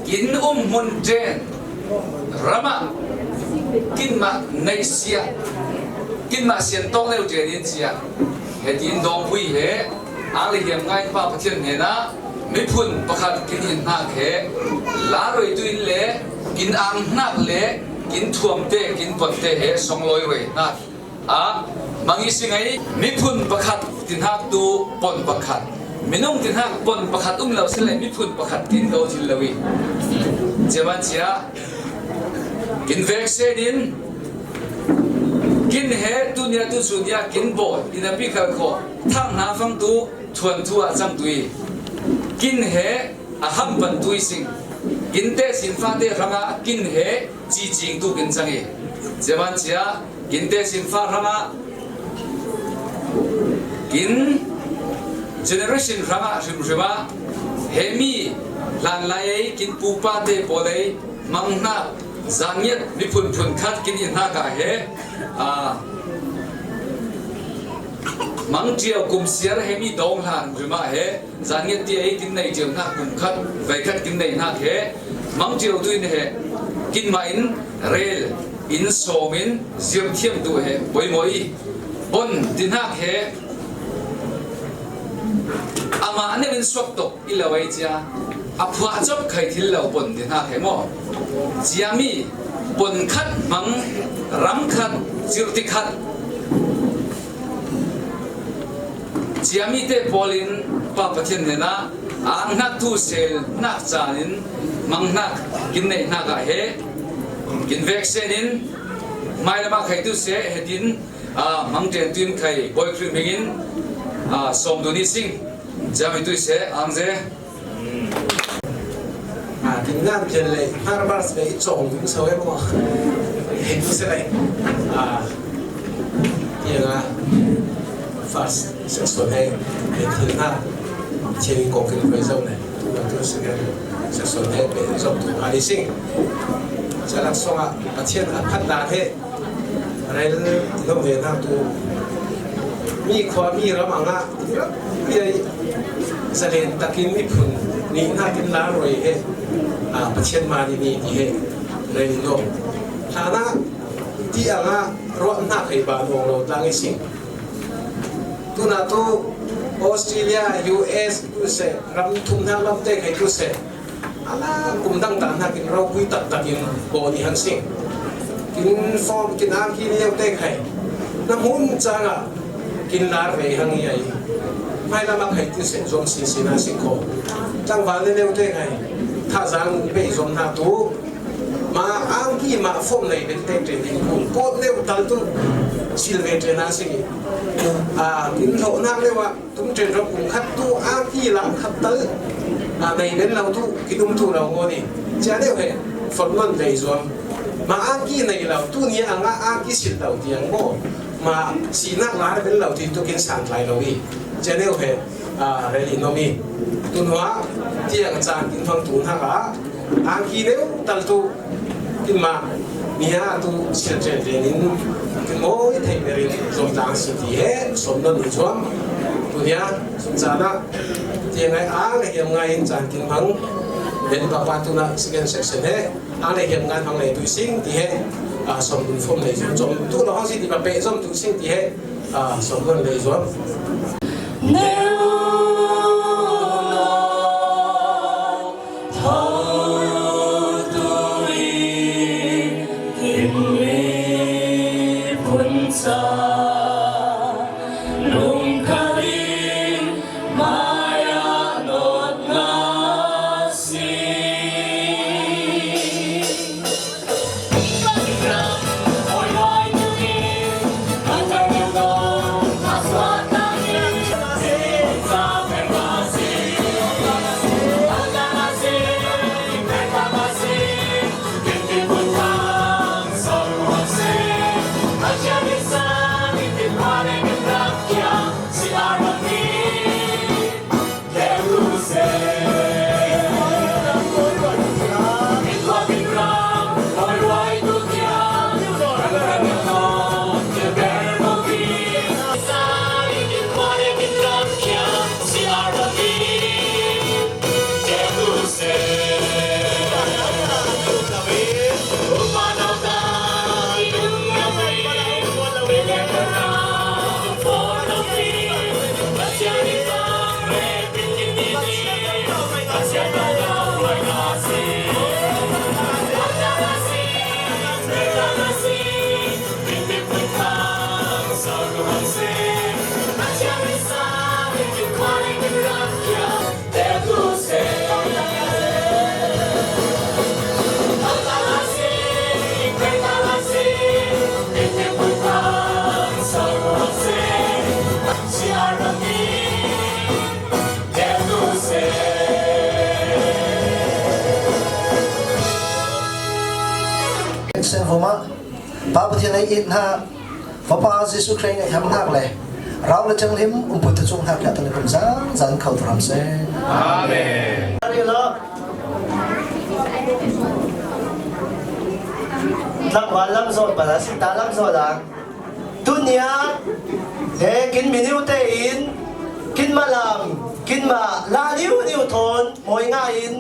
kin um hmun ṭen ramah, kin mah neihsiah, kin mah siantawk deuh ṭen in cia. He tin dawngpui he ang le hiam ngai Pa Pathian hnenah miphun pakhat kin in hnak he, la ruaitu in le kin ang hnak le kin thuamte, kin ponte he songlawi ruai hnak ah mang i sing ei. Miphun pakhat tinhak tu pon pakhat, minung tinhak pon pakhat um lo si le miphun pakhat kin ko thil lo i, cia man cia kin veksen in, kin he tunia tu sunia kin bawl in a pi khal khaw thang hna fang tu thuan thu ah cang tu i, kin he a hampan tu i sing. Kin te sin fate hrangah kin he cicing tu kin cang i, cia man cia kin te sin fa hrangah kin generation hrangah hrimhrim ah he mi hlan lai ei kin pupa te pawl ei mang hnak, zan ngiat miphun phun khat kin in hnak ah he, aa, mang ṭiau kum siar he mi dawng hlan hrimhrim ah he, zan ngiat ti ei kin nei ṭiau hnak kum khat, vei khat kin nei hnak he, mang ṭiau tu in he, kin mah in rel in sawm in zirthiam tu he poimaw i, pon ti hnak he, amah neuh in suak tok i lo ei cia, a phuah cop khai thil lo pon ti hnak he maw? Ciami pon khat hmang ram khat, cirti khat, ciami te pawl in Pa Pathian hnenah ang hnak tu sel hnak caan in mang hnak kin neih hnak ah he kin veksen in, hmailam ah khai tu seh he tin, aa, mang ṭen tu in khai Bawi Khrih hming in, aa, sawm dun i sing. Ciami tu i seh, ang ze. A, tingnan phian le, hnar bars le i cawng ding so e maw. Hei tu se le. A, tiang a, first section he, he thil hna, thiang i kong kin pei zo le. Tu a tu se ke, section he, pe zo tu a ni sing. Calak song a, a thian a phat dan he. Rel lo ve hna tu. Mi khua, mi ram angah, mi ram, mi ai zalen takin miphun nih hna kin la roi he, a, Pathian mah nih ti he rel lo. Hlanah ti angah ruah hna khai ba nuang lo tlang i sing. Tuna tu Australia, U S tu seh, ram thum hna lam te khai tu seh. A la kum dang ta hna kin ropui taktak in baw dih hang sing. Kin form, kin angki lio te khai. Na hmun cang ah kin lar ve hang i ai. Hmai lam a khai tin seh zom sin sin a sing kho. Tlangval le neute ngai. Tha zang bei zom na tu. Ma angki ma fom nei ben te te ding ku. Kot neu tal tu. Sil ve te na sing. A, tin lo na le wa. Tum chen rok kum khat tu a ki lam khat tal. A, nei ben lo tu, ki tum tu lo ngo ni. Chia neu he, fot non dei zuam. Ma a ki nei lo, tu ni a nga a ki sil lo tiang ngo. Ma si nak la ben lo ti tu kin san lai lo i. Chia neu he, a, reli no mi. Tu nua, tiang chan kin fang tu na ka. Angki neu tal tu kin ma nia tu sil chen chen in kin mo i thei berin zom tang si ti he som non i zuam tu nia som chana ti ngai ang le hiam ngai in chan kin mang den pa pa tu na second section he ang le hiam ngai mang le tu sing ti he a som tu fom le zom tu lo hang si ti pa pe zom tu sing ti he a som non le zuam. Sen vuma Pa Pathian ei it hna, Fapa Jesuh Khrih ngaiham hnak le rau le canglim umput ta cung hnak ya tali pum zan zan kho tu ram se. Amen. Tlangval lam zawn pala sita lam zawn a tunia he kin miniu tein kin malam kin ma la niu niu thawn mawi ngai in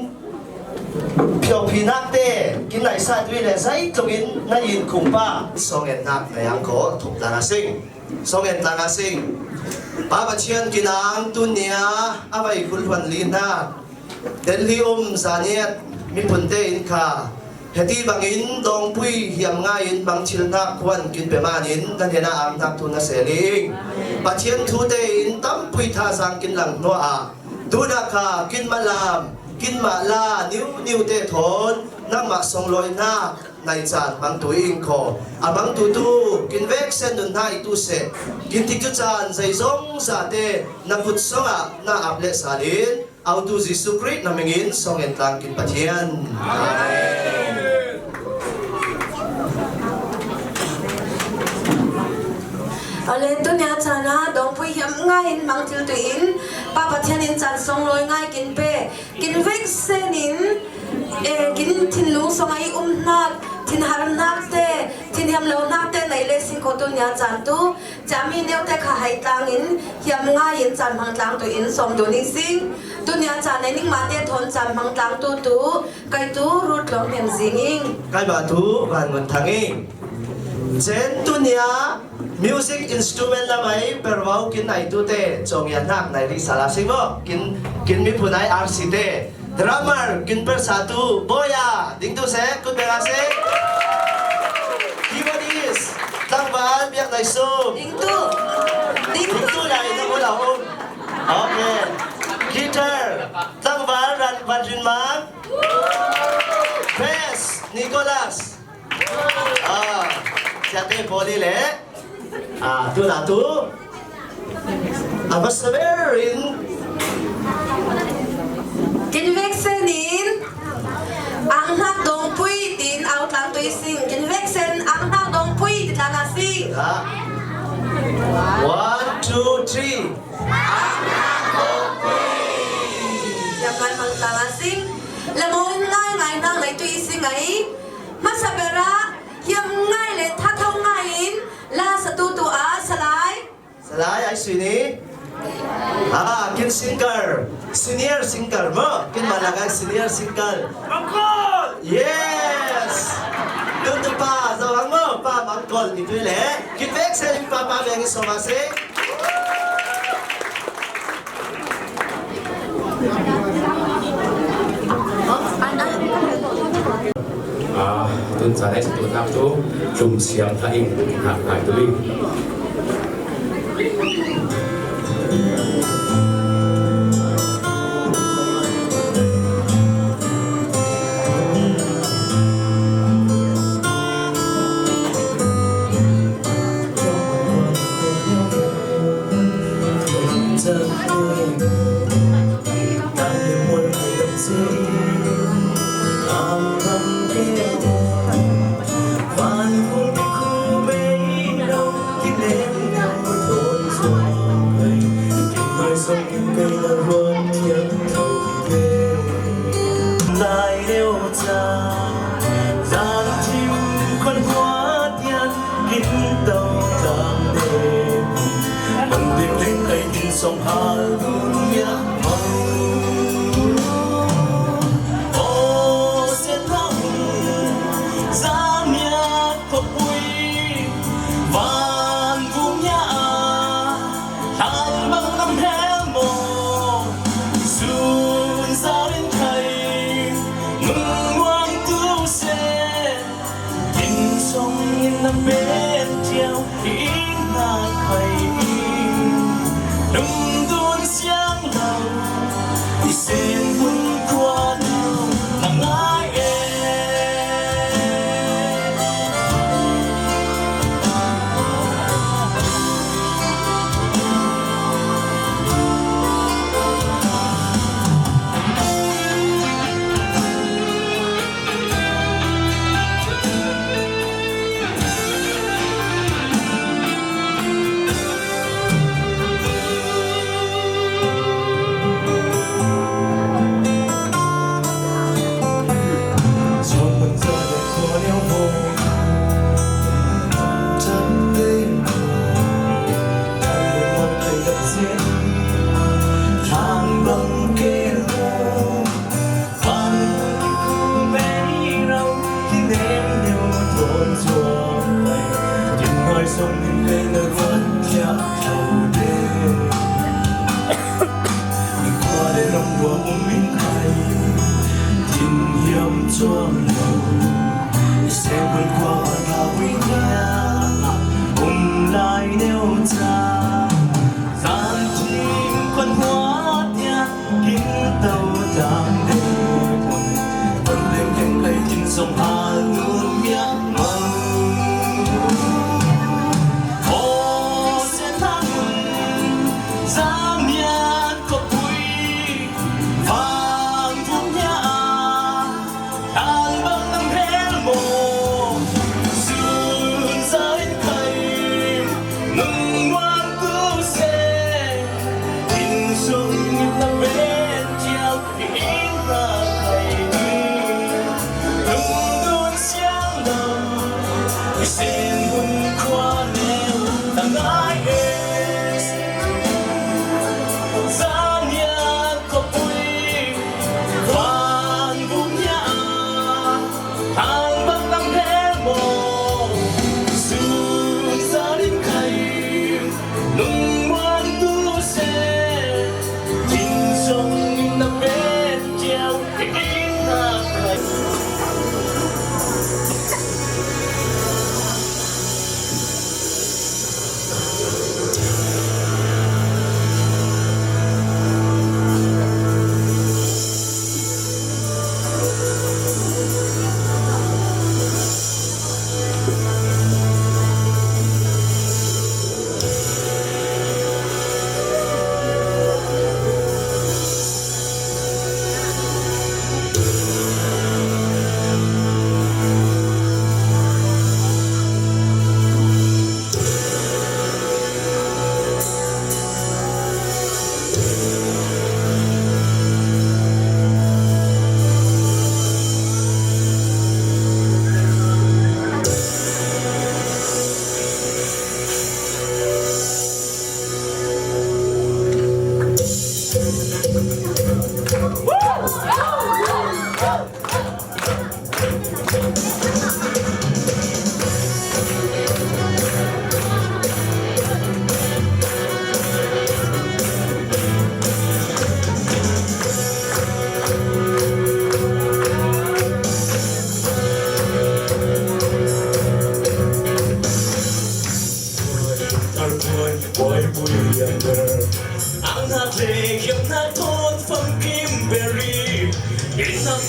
phiawphinak te kin naihsat ri le zeitluk in na in khumpa. Song en nak na yang ko thup tlang a sing. Song en tlang a sing. Pa Pathian kin ang tunia a vai khul huan li hna. Delhi um zaniat miphun te in kha heti bangin dawngpui hiam ngai in bang thil hnak khuan kin pe man in na hnenah ang hnak thu na sel ing. Pathian thu te in tampui tha zang kin lang hnuah ah tunah kha kin malam kin mah la niu niu te thawn nangmah songlawi hnak nai caan hmangtu i ing kho. A hmangtu tu kin vek sen nun hna i tu seh. Kin tikcu caan zeizong zate na kut songah na ap le sal in autu Jesuh Khrih na mingin song en tlang kin Pathian. Amen. Ale tunia caan ah dawngpui hiam ngai in mangthil tu in Pa Pathian in caan songlawi ngai kin pe. Kin vek sen in, eh, kin thinlung song ai um hnak, thinhar hnak te, thinhiam lo hnak te nei le sing kho tunia caan tu, cami neu te kha hai tlang in, hiam ngai in caan hmang tlang tu in sawm dun i sing. Tunia caan nei ning mah te thawn caan hmang tlang tu tu, kai tu Ruth Lawng Hnem Zing ing. Kai mah tu Van Ngun Thang ing. Cen tunia music instrument lamai pervau kin nai tu te cawng ya hnak nai rih sala sing maw? Kin, kin miphun ai R C te drummer kin per sa tu boya ding tu se kut bela se. Keyboardist tlangval biak nai sum. Ding tu. Ding tu lai na mula um. Okay. Guitar, tlangval Ran, Van Rin Mang. Bass, Nicholas. Ah, Siate Pawl le. Ah, tu la tu. A va saber in. Kin veksen in Ang Hnak Dongpui tin au tlang tui sing. Kin veksen Ang Hnak Dongpui ti tlang a sing. Ah. One, two, three. Yam ngai mang tlang a sing. Le mo in ngai ngai nang ngai tui sing ai. Masa bera hiam ngai le thathau ngai in la sa tu tu a Salai. Salai ai sui ni. Ah, kin singer, senior singer mo. Kin malagai senior singer. Mangkol. Yes. Tu tu pa zawang mo pa Mangkol ni tu le. Kin veksen pa pa veng so ma se. Ah, tun chan ai tu nak tu tlum siam ta in nak kai tu li. Lai neu ca, zan thim khon hua tian, kin tau tang de. Bang dek leng kai kin song hal dunia mau. O sen hong, zan ya khop ui, van vung ya a. Hlan bang nam hel maw? Sun sa rin khai, nung muang tu se. Kin song in na met tiau, in na khai in. Lung dun siang lau, i sen hun kua lau, na ngai e.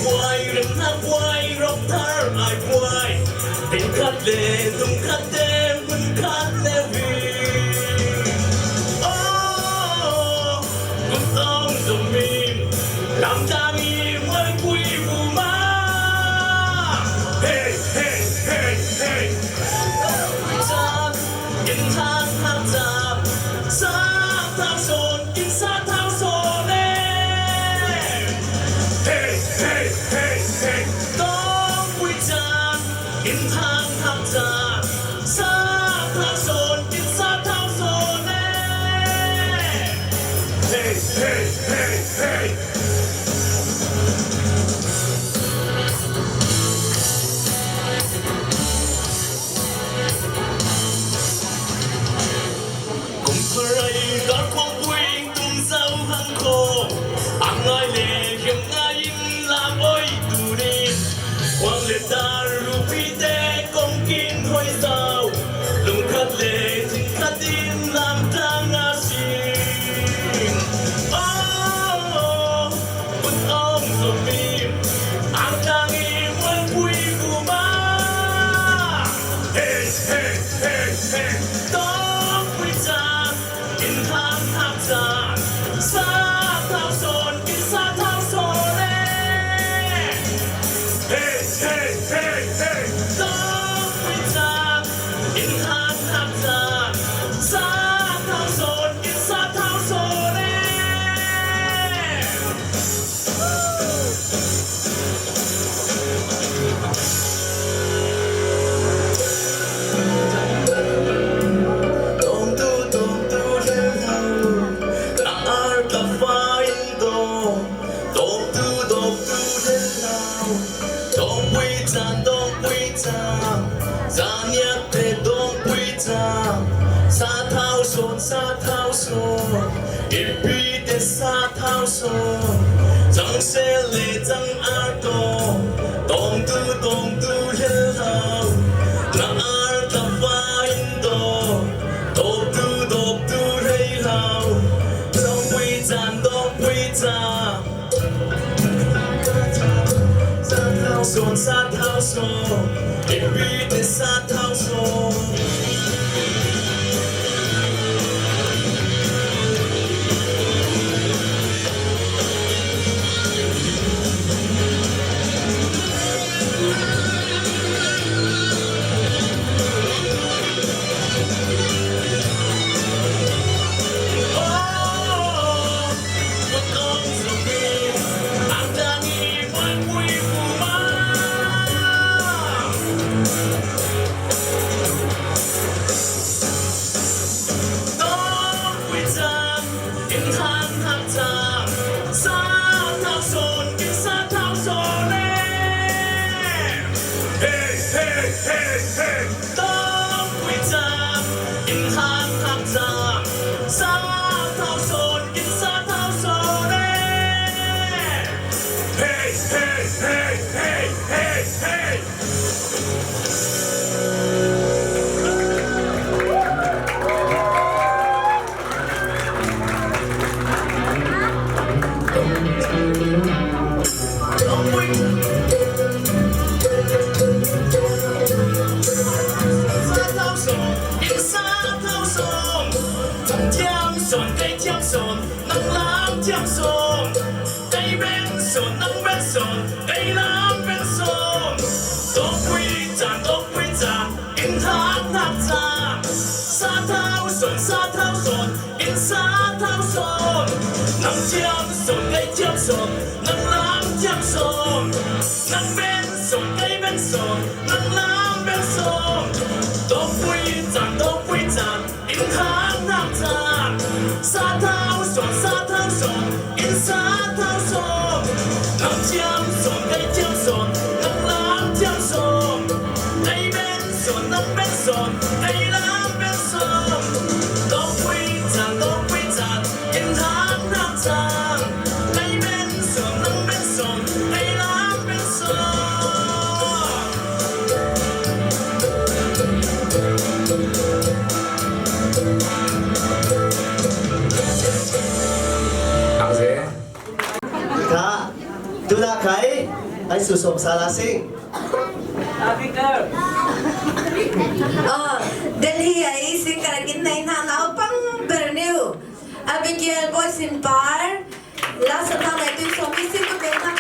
Buai remhnak buai, rawk thar ai buai. Inn khat le tung khat te, hmun khat le vi. Oh, kut awng zong mi, lamdang i mualpui bu ma. Hey, hey, hey, hey. Inn hang hak cang, sa thau sawn, inn sa thau sawn e. Hey, hey, hey, hey. Tawngpui cang, inn hang hak cang, sa thau sawn, inn sa thau sawn e. Hey, hey, hey, hey. Kum khuarai kar khuang buing tum zo hang kho, a ngai le hiam ngai in lam oi tunin, khuang le dar rupi te kong kin hoi zau, lungkhat le thingkhat in lam tang a sing. Oh, Put awng zomi, ang tangi mualpui bu ma. Hey, hey, hey, hey. Tawngpui cang, inn hang hak cang, sa thau sawn, inn sa thau sawn e. Hey, hey, hey, hey. Tawngpui cang, inn hang hak cang, sa thau sawn, inn sa thau sawn e. Tawngtu, tawngtu hlel hau, na ar ka fa in dawng. Tawngtu, tawngtu hlel hau, dawngpui caan, dawngpui caan, zaniak te dawngpui caan, sa thau sawn, sa thau sawn, i pi te sa thau sawn, cang sel le cang ar tawng, tawngtu, tawngtu hlel hau, na ar ka fa in dawng, dawngtu, dawngtu hlel hau, dawngpui caan, dawngpui caan. Sa thau sawn, sa thau sawn, i pi te sa thau sawn. Hey, hey, hey, hey. Tawngpui caan, inn hang hak caan, sa thau sawn, inn sa thau sawn e. Hey, hey, hey, hey, hey, hey. Sa thau sawn, inn sa thau sawn, nang thiam sawn, kei thiam sawn, nang lam thiam sawn, kei ben sawn, nang ben sawn, kei lam ben sawn. Dawngpui caan, dawngpui caan, inn hang hak caan, sa thau sawn, sa thau sawn, inn sa thau sawn. Nang thiam sawn, kei thiam sawn, nang lam thiam sawn, nang ben sawn, kei ben sawn, nang lam ben sawn. Dawngpui caan, dawngpui caan, inn hang hak caan, sa thau sawn, sa thau sawn, inn sa thau sawn. Nang thiam sawn, kei thiam sawn, nang lam thiam sawn, kei ben sawn, nang ben sawn, kei lam ben sawn. Dawngpui caan, dawngpui caan, inn hang hak caan, kei ben sawn, nang ben sawn, kei lam ben sawn. Ang ze. Kha, tuna khai, Su som sala sing. Happy girl. Ah, Delhi ah i sing karakin na ina naupang berniu. Abigail Boys in Par. Last time I do some missing to get back.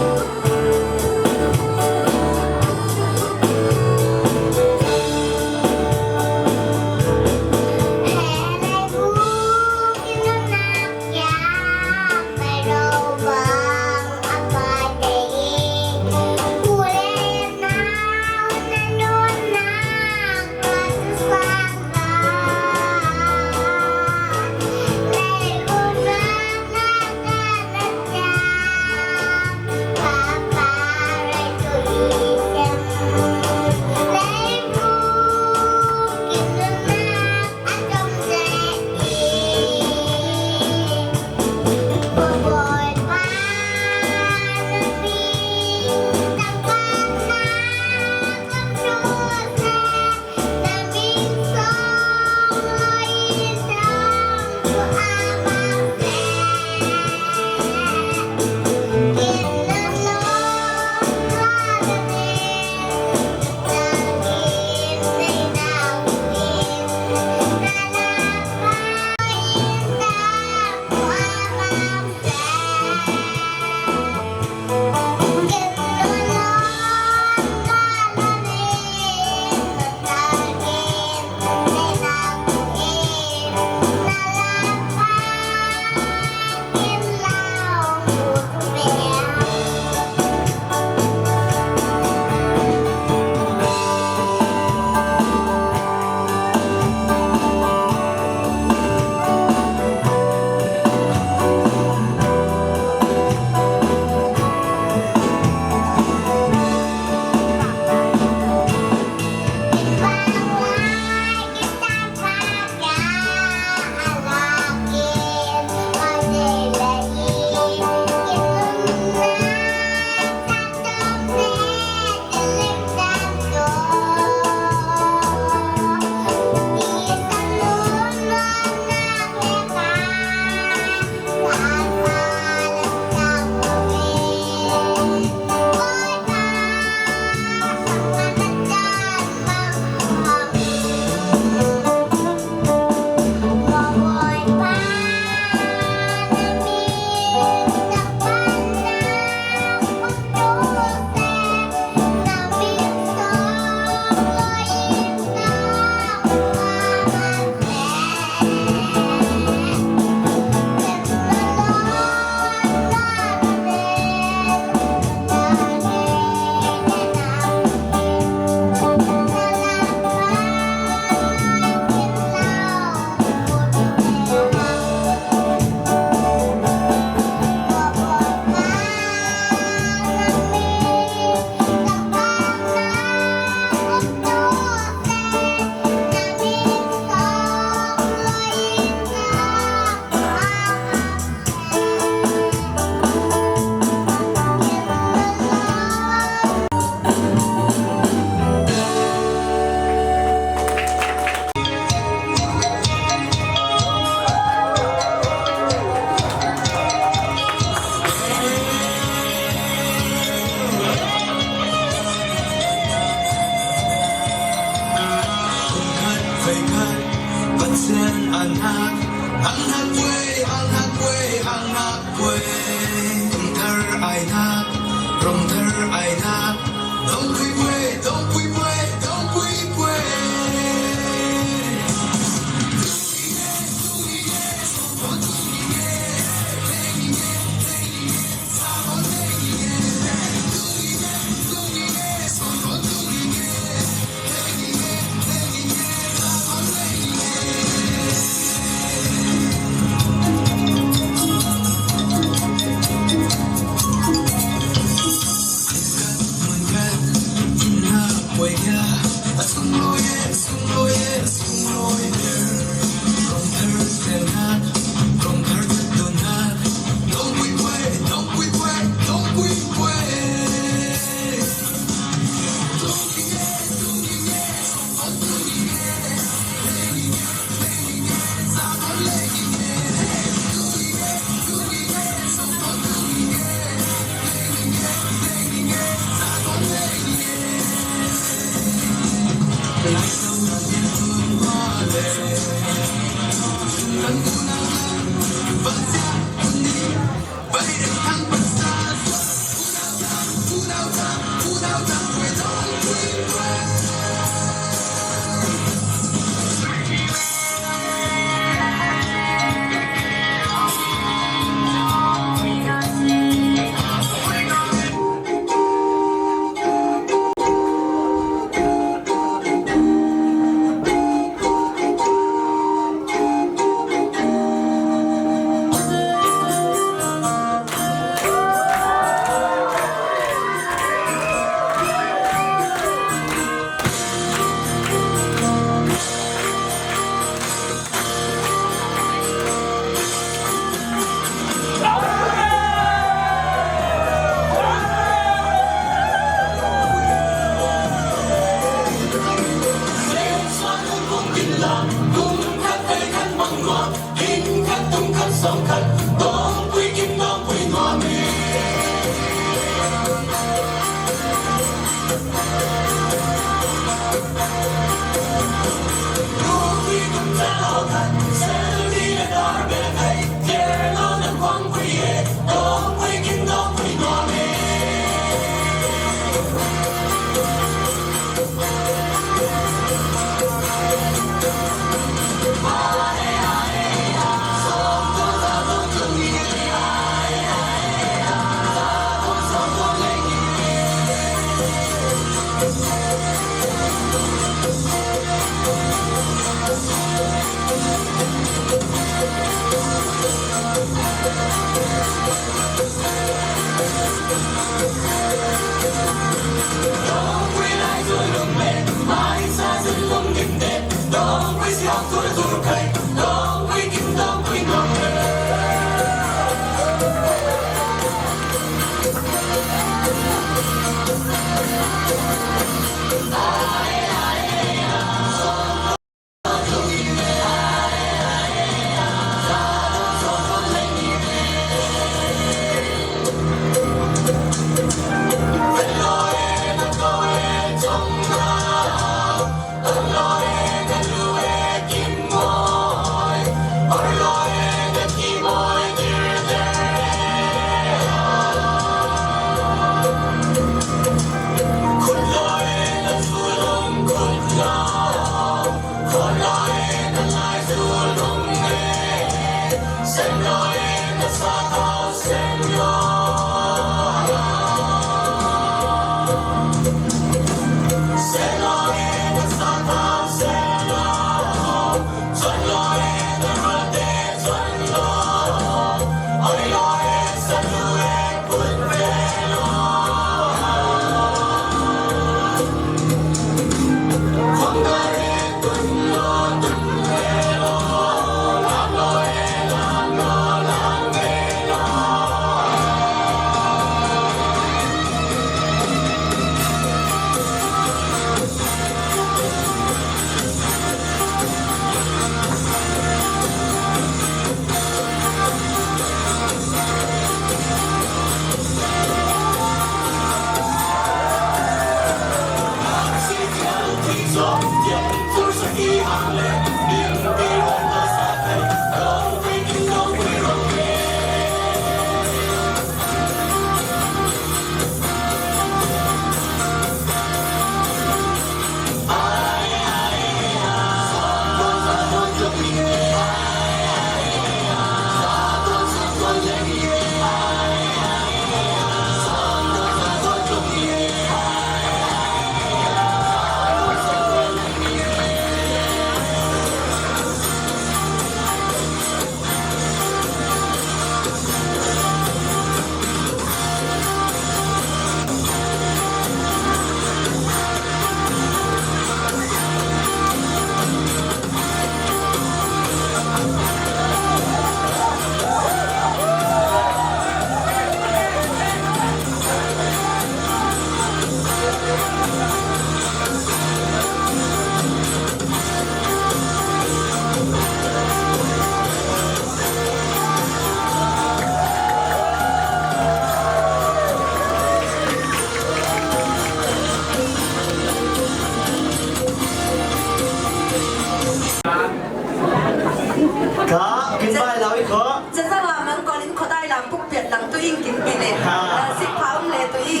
Bai lau i kho. Cazang lam mang kolin kho dai lam puk piat lang tu ing kin pi le. Ha. Eh, sik pha um le tu i.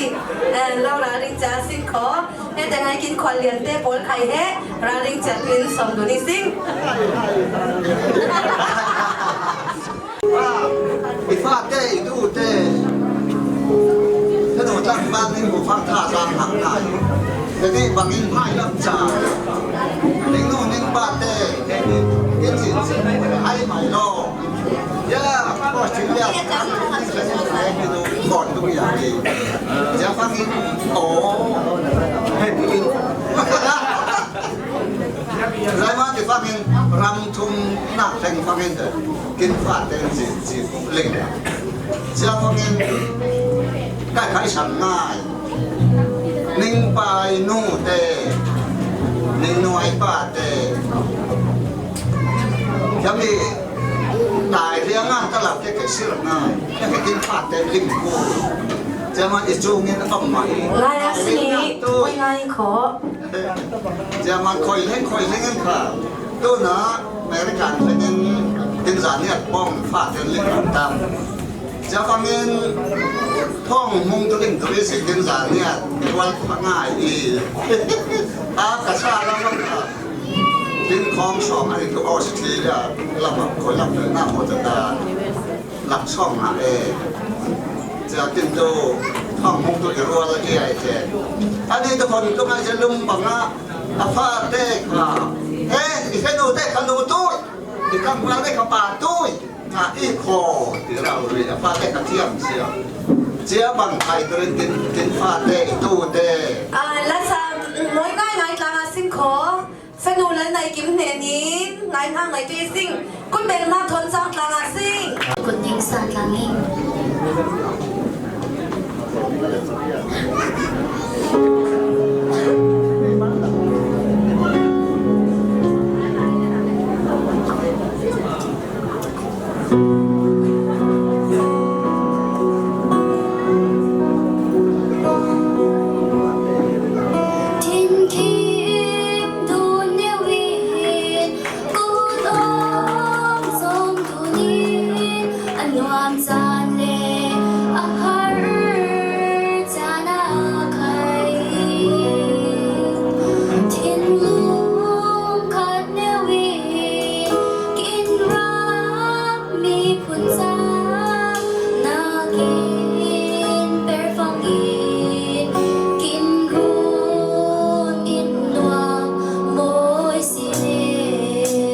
Eh, lo ra ring ca sing kho. He te ngai kin khol lian te pol khai he. Ra ring ca kin som du ni sing. I fate, i tute. Ka nu tang bang ning bu fang tha tang hang nai. Ka ni bang in mai lam cha. Ning nu ning pate. Kin cin cin ai mai lo. Ya, ko cin ya. Kon tu ya ni. Ya fang in. Oh. Happy. Lai ma ti fangin ram thum nak teng fangin te kin fate in zin zin ling. Sia fangin kai kai san ngai. Ning pai nu te, ning nuai pa te. Kami tai liang a ta lap te ke sir ngai. Ke kin fate ling ku. Sia ma i chung in om ma i. Lai a si, oi ngai kho. Sia man khoi leng khoi leng en kha. Tu na American leng en tin za niat pong fa ten ling tam. Sia fangin pong mung tu ling tu si tin za niat wal pa ngai i. A ka sa la ma ka. Tin khong song ai tu Australia la ma khoi la na mo ta ta. Lam sawm ngah e. Cia tin tu, thawng hmung tu i rual a ki ai te. Ani tu khon tu ngai cia lum bang a, a fate kha. He, i fenu te kha nu tui. I kangval te kha pa tui. Nga i kho, ti rau ri, a fate kha thiam cia. Cia bang khai tu rin tin, tin fate i tu te. A, la sa, moi ngai ngai tlang a sing kho. Fanu Lalnaikim hnenin ngaihna ngai tui sing, kun bel na thon sang tlang a sing. Kun ding sang tlang in. Miphun ca nakin per fangin kin run in nuam mawi si len.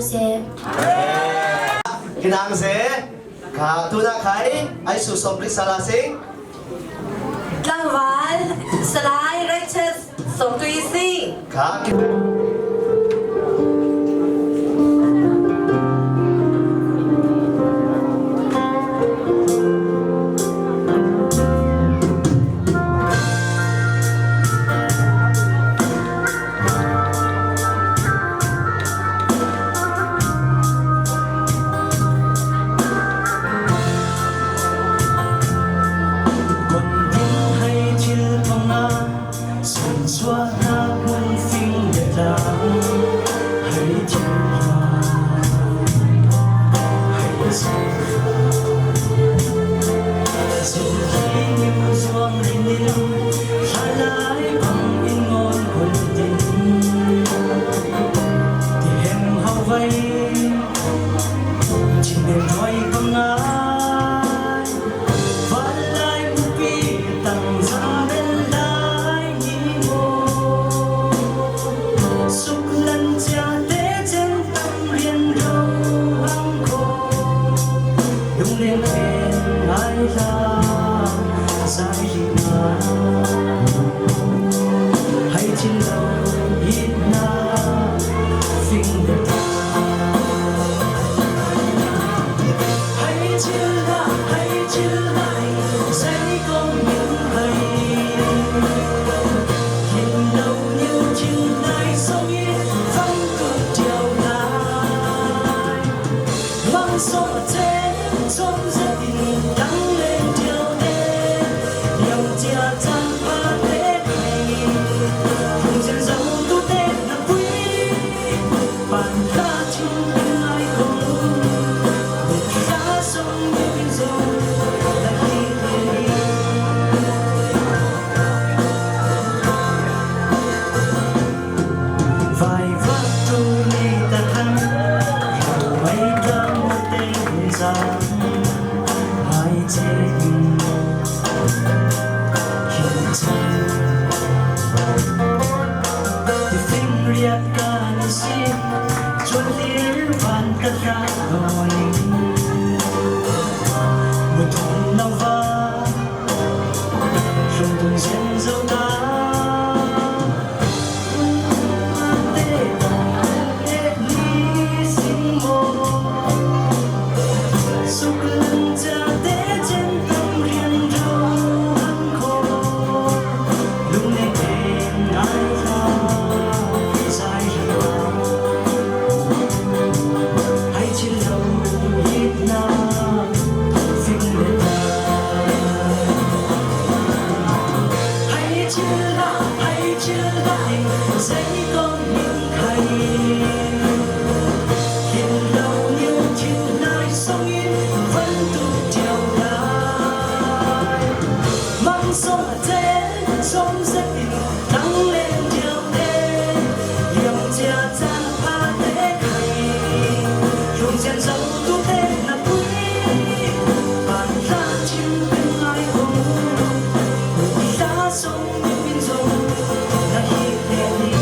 Seh. Kinang seh. Ka tuna khai, ai su som ri sala sing. Tlangval, Salai Righteous, som tui sing. Ka ki- Kon ding hai thil panga, sunsuahna mun fing le tlang, hai thil ha, hai thil ha. Zong hi nim zuang rinin, hlalai bang in ngawn hun din. Ti hem hau vai, chin nem hoi pangai. Vanlai mupi tang zang bel lai ni mo. Suklan ciate cen tam rian ro hang ko. Lunglen pen ngai hla zai hi na. Hai chin lo it na fing le ta. Hai chin la, hai chin la, zai kong min hai. Hin lo niu chin lai song i fang tu diau lai. Mang sawm a ceng sawm zetin dang leng diau te, liang cia cang pa te kai. Hong zen zong tu te na pui, pan la chin pen ngai kong. Mit la song yu in zong la hi te. Vai vak tu ni ta khan, mai ta mu te hun zang, hai che in, hin che. Ti fing riat ka ni si, chuan lir van ka hla lo ning. Mu thum lo va, Lungdung zen zo ta. Te ta le ni sing mo. Suklang ca te cen tam rian ro hang ko. Lung le pen ai ta. Zai hi ta. Hai chin lo it na fing le ta. Hai chin la, hai chin la, zai kong min khai. Hin lo niu chin nai song in van tu diau lai. Mang song a te, song zet in, tang len diau te. Liang cia cang pha te khai. Lung cian zong tu te na pui. Pan la chin pen ngai kong. Hla song min zong na hi te ni.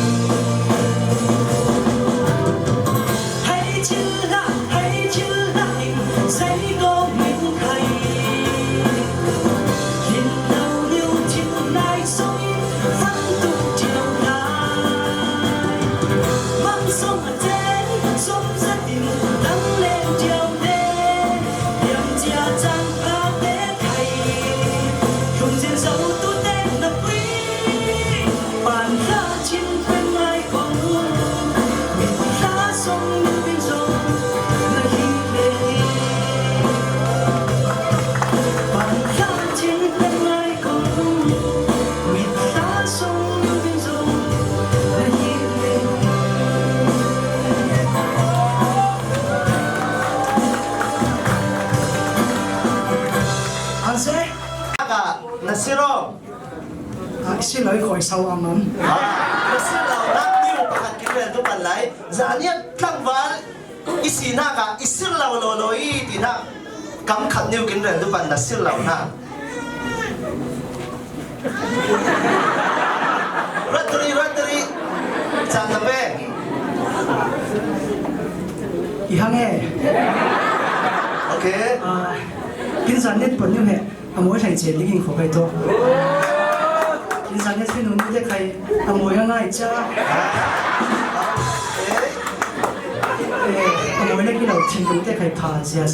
Hai chin la, hai chin la, zai kong min khai. Hin lo niu chin nai song in van tu diau lai. Mang song a te, song zet in, tang len diau te. Liang cia cang pha te khai. Lung cian zo tu te na pui. Pan la chin pen ngai kong. Mit la song min zong na hi le. Pan la chin pen ngai kong. Mit la song min zong na hi le. Ang se. Ka na si ro. Ah, si lo i khoi sau ang non. Ah, na si lo na niu pakhat kin rel tu pan lai. Zaniat tlangval i sinak ah i sir lo lo lo i tinak kam khat niu kin rel tu pan na sir lo na. Ratri, ratri. Chan na pe. Ang e. Okay. Kin zan net pon niu he. A moi hlai che liging kho kai to. Kin zan net pon nu ni te khai. A moi a ngai cha. A moi na ki lo thin lu te khai pha zia.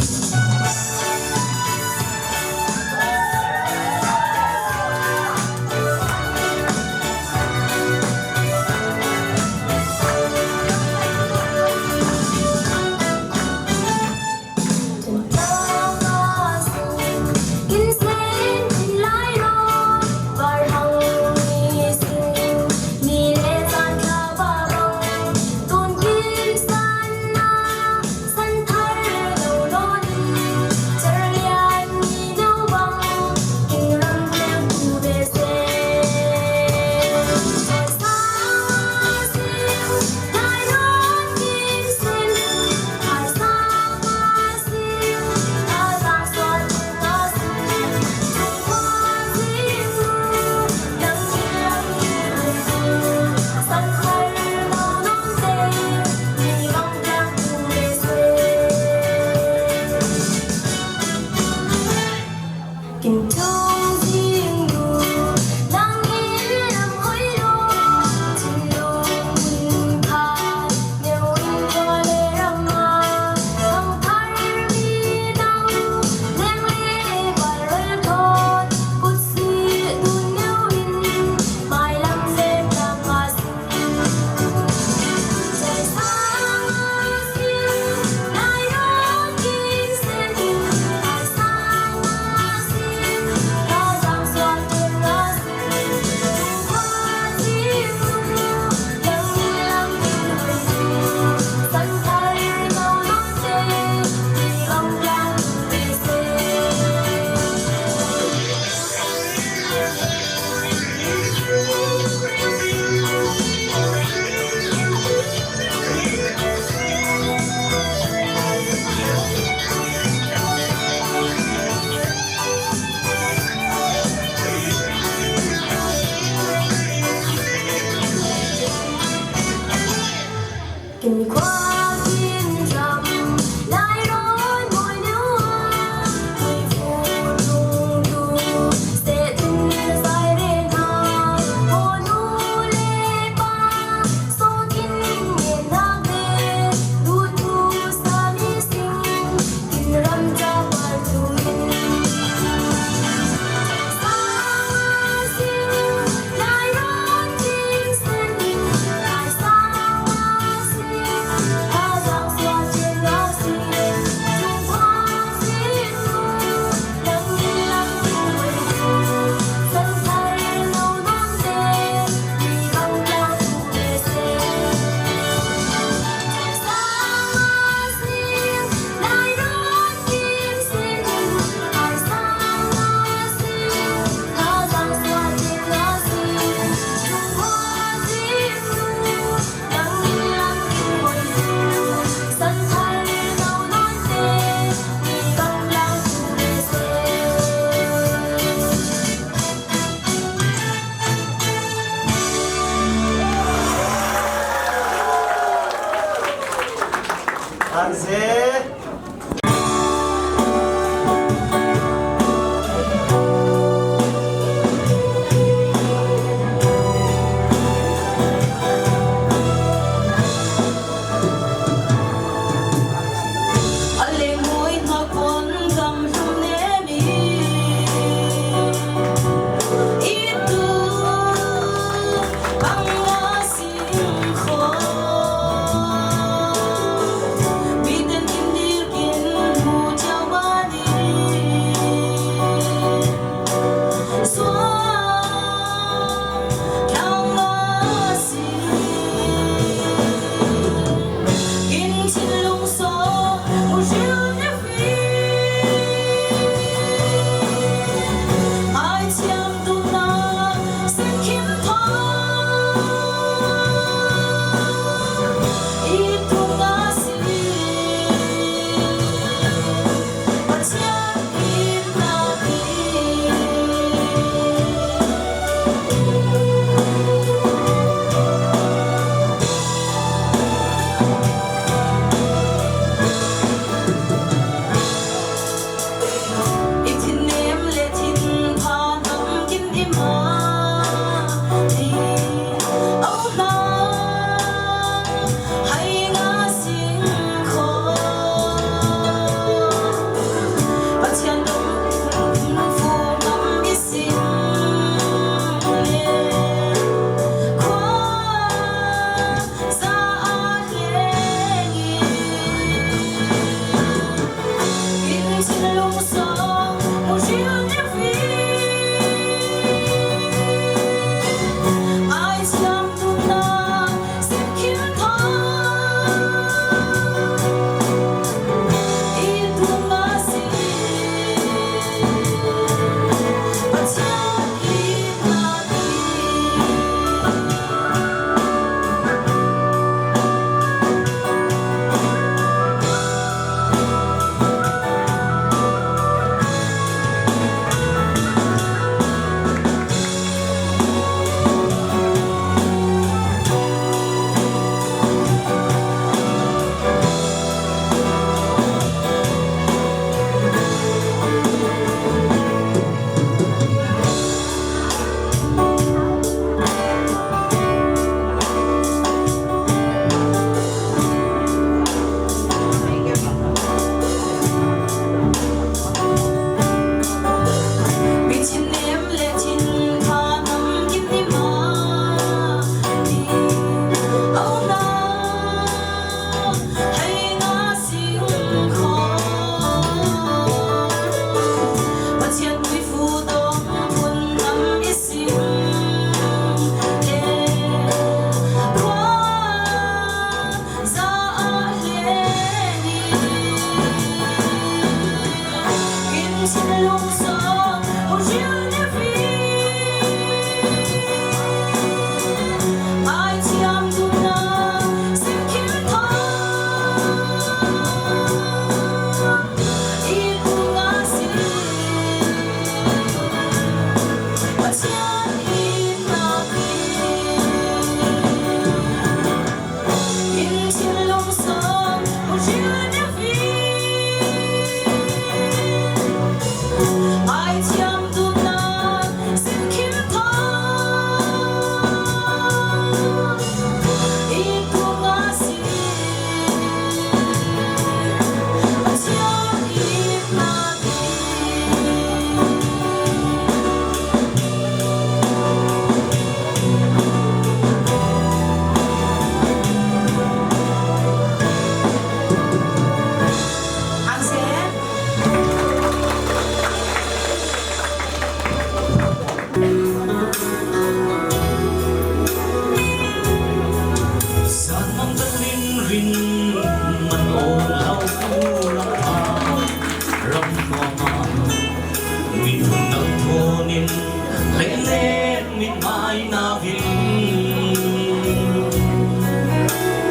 Ngaina vin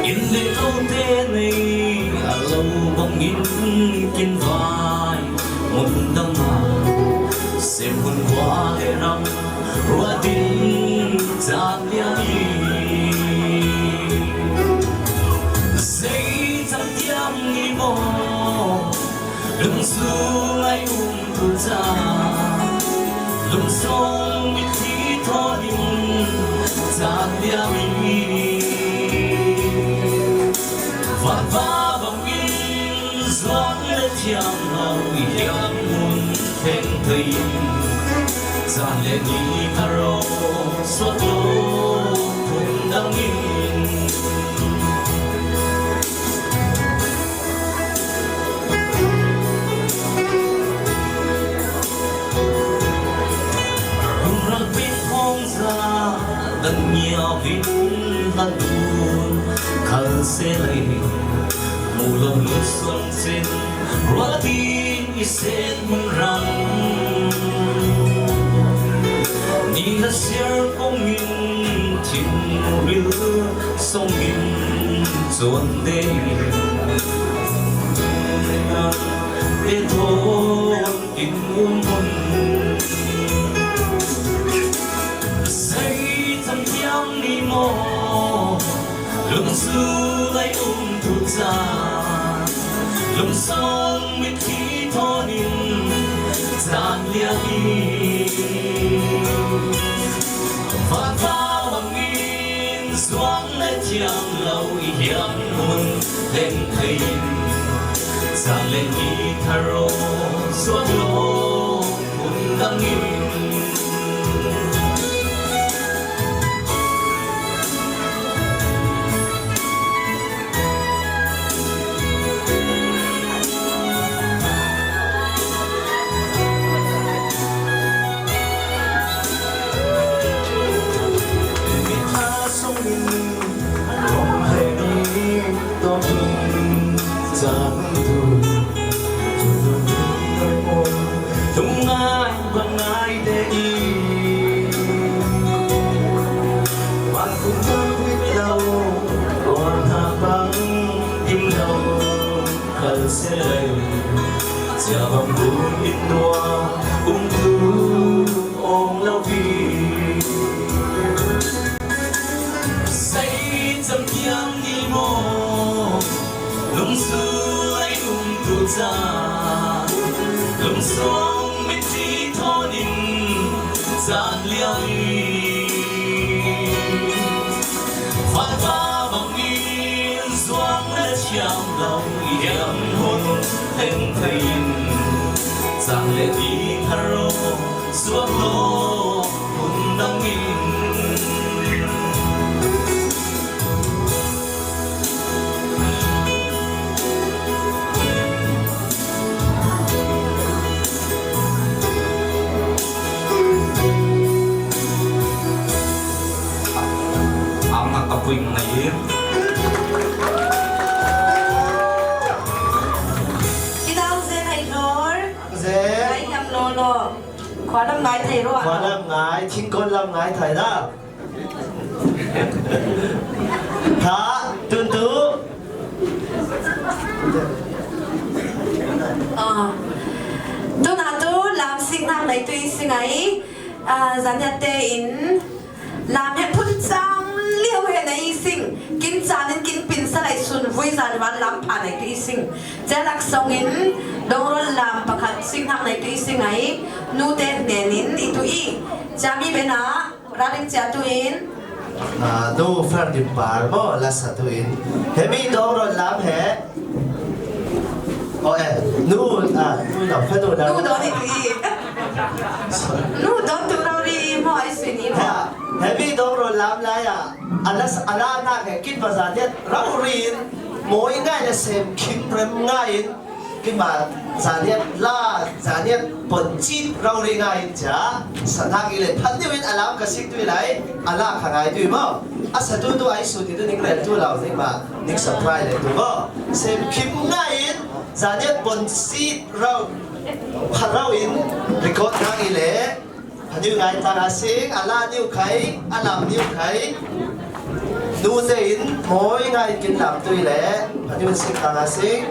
in le lo te nei a lo bangin kin vai mun dang a sem hun khua le ram rua din zan liang i sei chang tiang ni mo. Lungsu lai um tu cha, lungsong mit thi tho lim cha liang i. Va va bang in zuang le thiang lo i hiam mun theng thei in. Zan le ni tharo suat lo phun dang in. Rung rang pin hong za dan ngia vin lan dun khal se lai. Mu lo lu suang sin rua ti i sen mun ram. Ni na siar kong min thin ril song min zuan de. Te thon in um mun. Sei chang tiang ni mo. Lungsu lai um tu cha. Lungsong mit thi thon in zan liang i. Va va bang in zuang le thiang lo i hiam mun leng thei in. Zan le ni tharo suak lo mun dang in. Lungngai bang ngai te i. Bang kum bang wit lo, on ha bang dim lo, kal se lai. Sia bang kum in nua, um tu ong lo vi. Sei chang tiang ni mo. Lungsu lai um tu cha. Lungsong mit thi thon in zan liang i. Van va bang in zuang le thiam lo i hiam hun leng thei in. Zan le ni tharo suak lo hun dang in. Ang nakapwing na yun. Kidau zen ai lor. Zen. Ai hiam lor lor. Khua lam ngai thei rua. Khua lam ngai, thingkon lam ngai thei da. Tha, tun tu. Ah. Tun a tu lam sik nak nai tu i sing ai. Ah, zaniat te in. Lam he phun chang liau he nai i sing. Kin chan in kin pin sa lai sun vui zan van lam pha nai tu i sing. Cia lak song in dong rol lam pakhat sik nak nai tu i sing ai. Nu te nen in i tu i. Cia mi bena. Raling cia tu in. Ah, nu Ferdin Par mo, lasa tu in. Hemi dong ron lam he. Oh, eh, nu, ah, nu lo, fanu lo. Nu don i tu i. Sorry. Nu don tu lo ri mo, ai sui ni mo. Ha, hemi dong ron lam lai a. Alas, ala na he, kin bazan yet, rau rin, mo i ngai le sem, kim rem ngai in. Kima zaniat la, zaniat poncit rau ri ngai in cia. Sanhak i le phan diu in alam ka sik tu i lai, ala ka ngai tu i maw. A sa tu tu ai su ti tu ning rel tu lau ning ma, ning surprise le tu maw. Sem kim ngai in, zaniat poncit rau, phan rau in, record ngai i le. Niu ngai tang a sing, a la niu khai, a lam niu khai. Nu ze in, moi ngai kin lam tui le, a niu sing tang a sing.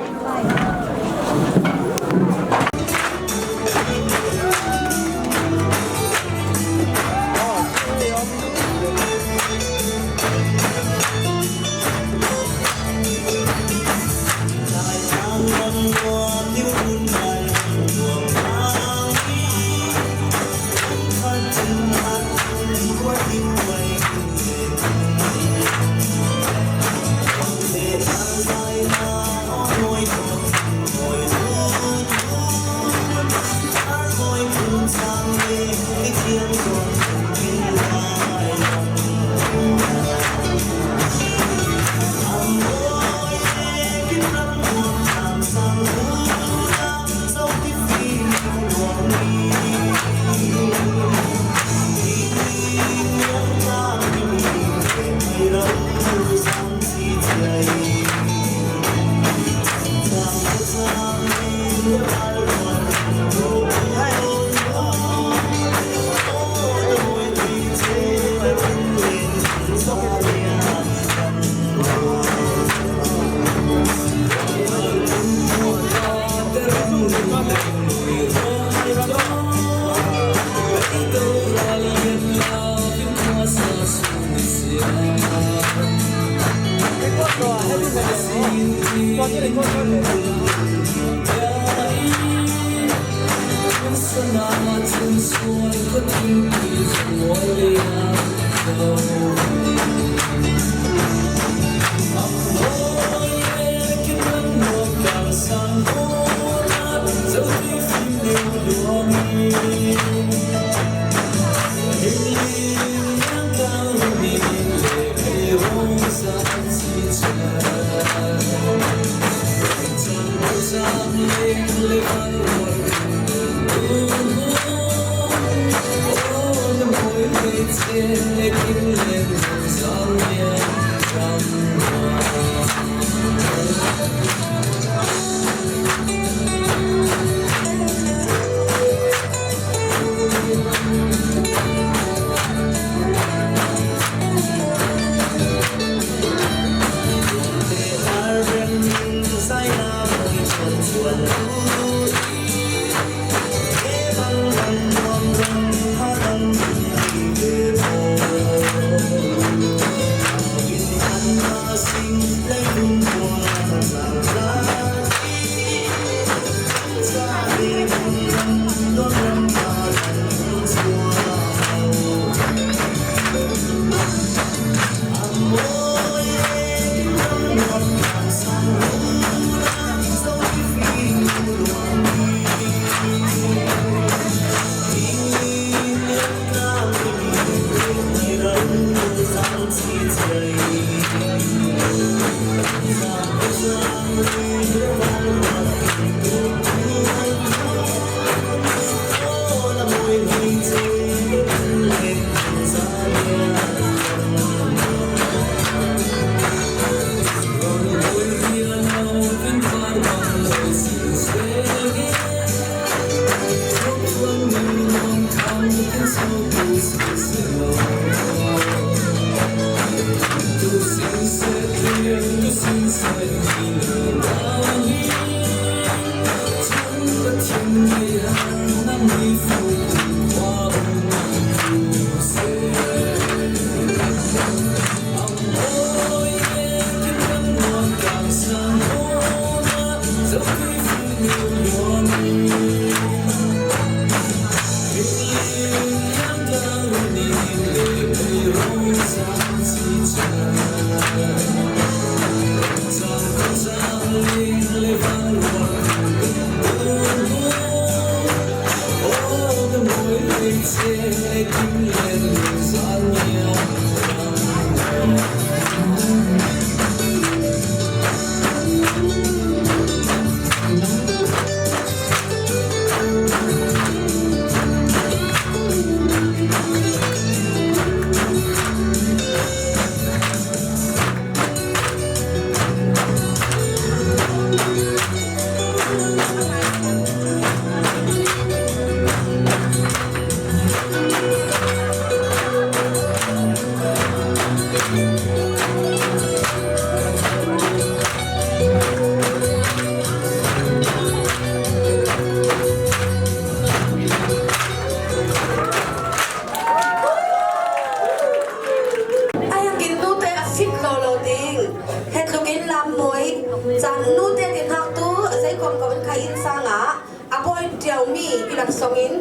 Chan nute din hak tu zei kom kom in khai in sang a, a bawi tiau mi i lak song in,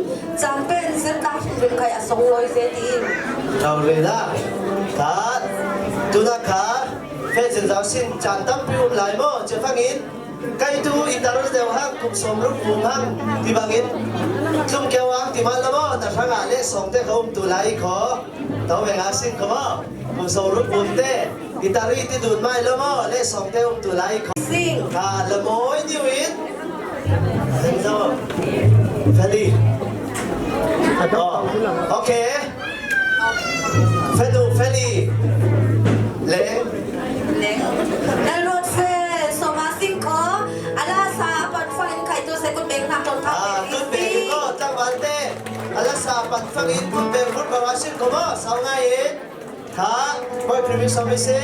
chan pen zir ka hrim hrim khai a song loi ze ti in. Tau rei la. Khat, tuna kha, fe zin zau sin chan tampi um lai maw, che fangin, kai tu i tar deuh hang kum sawm ruk bum hang, ti bangin, tlum keu ang ti mal lo maw, ta hrang a le sawng te ka um tu lai kho, tau veng a sin kho maw, kum sawm ruk bum te, i tar i ti dun mai lo maw, le sawng te um tu lai kho. Sing. Ka la mawi niu in, Hello. Feli. Oh, okay. Felu, Feli. Leng. Leng. Lalot fe, soma sing ko. Ala sa, pan fangin kai tu se kut beng na ton ka. Ah, kut beng ko, tang bante. Ala sa, pan fangin kut beng kut bawa sing ko mo, sa ngai. Kha, boy, premix song mi se.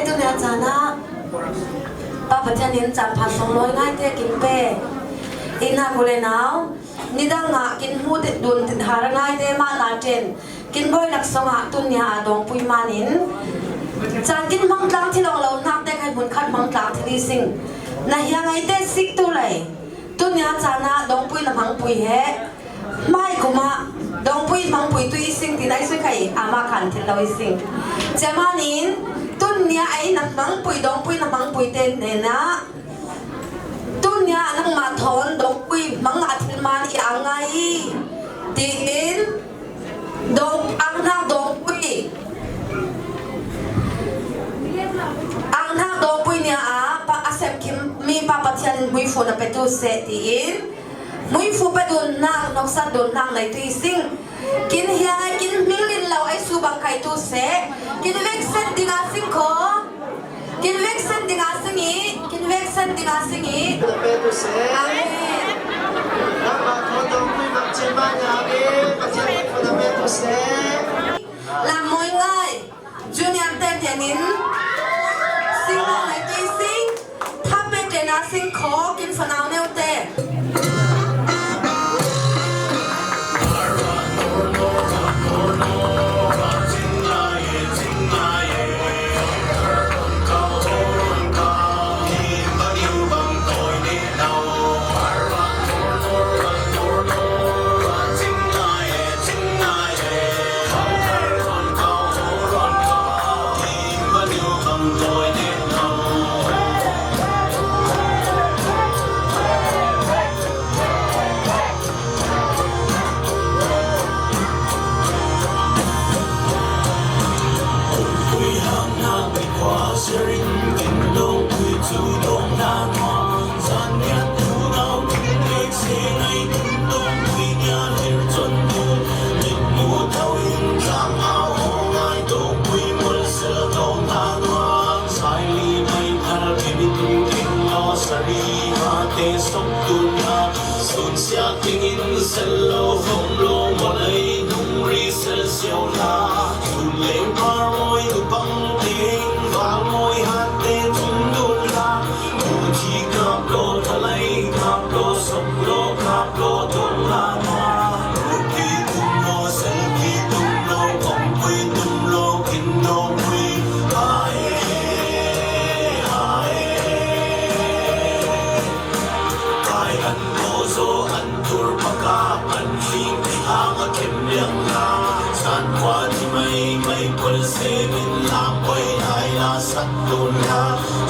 Tunia chan ah Pa Pathian in chan phat sawng lawi ngaite kin pe. Ina u le nau, nidang ah kin hmu dun har ngaite mah na ten kin bawi laksawng ah tunia a dawngpui manin chan kin hmang tlang thilawng lo nakte khai hmun khat hmang tlang thil i sing. Na hiang aite sik tu lei. Tunia chan ah dawngpui na hmangpui he. Mai kum ah dawngpui hmangpui tu i sing ti nai sui khai ama khan thil lo i sing. Cemanin tunia ai na hmangpui dawngpui na hmangpui te nena tunia nangmah thawn dawngpui hmang a thil man i ang ngai i tiin dawng ang nak dawngpui ang nak dawngpui nia a pa a sem kim mi Pa Pathian in muifu na petu se tiin muifu pe dun nak noksan dun nak nai tu i sing. Kin hiang ai kin hming lin lo ai su bang kai tu se. Kin vek sen ding a sing kho. Kin vek sen ding a sing i. Kin vek sen ding a sing i. Amen. Lam mawi ngai. Junior ten ten in sing lo nai tu i sing. Thape ten a sing kho kin fanau neu te. Sunsia kingin sel lo khom lo mawlei nung ri sel siau la. Sun leng par mawi tu pang teng val mawi hat te tum dun la. Mu thi kap lo thalai kap lo sok lo kap lo dong la ma. Ru ki tum lo sel ki tum lo kong pui tum lo kin dong pui. Ai ai. Kai an ko zo an tur pakap an hling ti hang a kem liang la. San kua ti mai mai kol se min lam koi lai la sak dun la.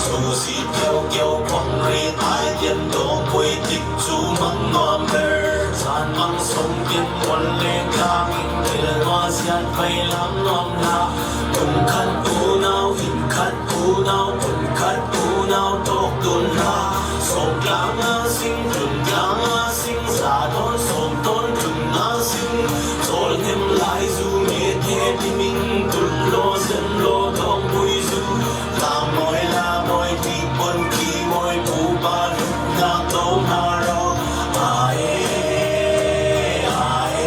Su si keu keu kong ri ai tian dong pui tik chu mang nuam ber. San mang song tian kol le kang in kel ma sian pai lam nuam la. Tung khan u nau hin khat Unau kun khat unau tawk tun hna. Sawm tlang a sing, tlun tlang a sing, za tawn sawm tawn tlun a sing. Cawl hnem lai zu met he ti ming tul law zem law tawng pui zu. La mawi la mawi ti pon ki mawi pu pa luknak tawng hna ro. Ai, ai.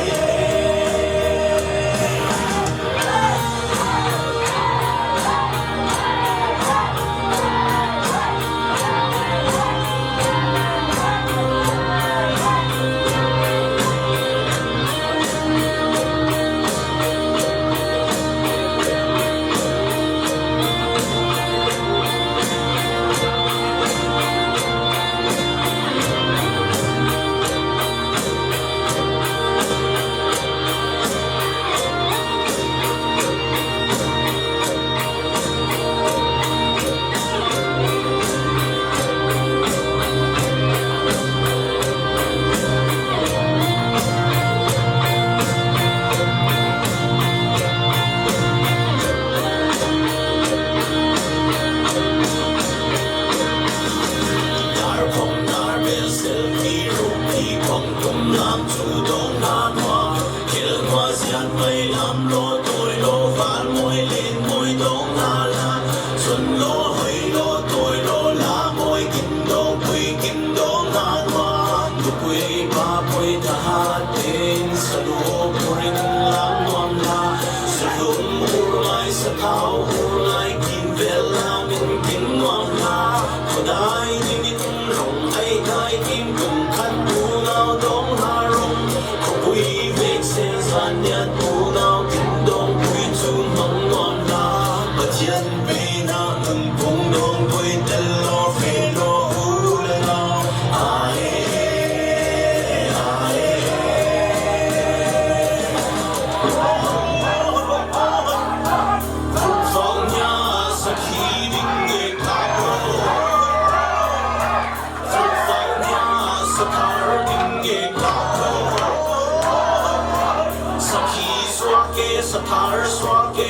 Lo hoi lo toi lo la moi kin dong pui kin dong na nua. Lu pui pa pui ta ha ten sa lu pui la nuam la. Sa lum ur lai sa thau ur lai kin vel la min kin nuam la. Ko dai ni min rong ai dai kin kum khan tu nau dong ha rong. Ko pui vek sen zan niat tu nau kin dong pui chu mang nuam la. Pathian Sakhi suak e, sathar suak e,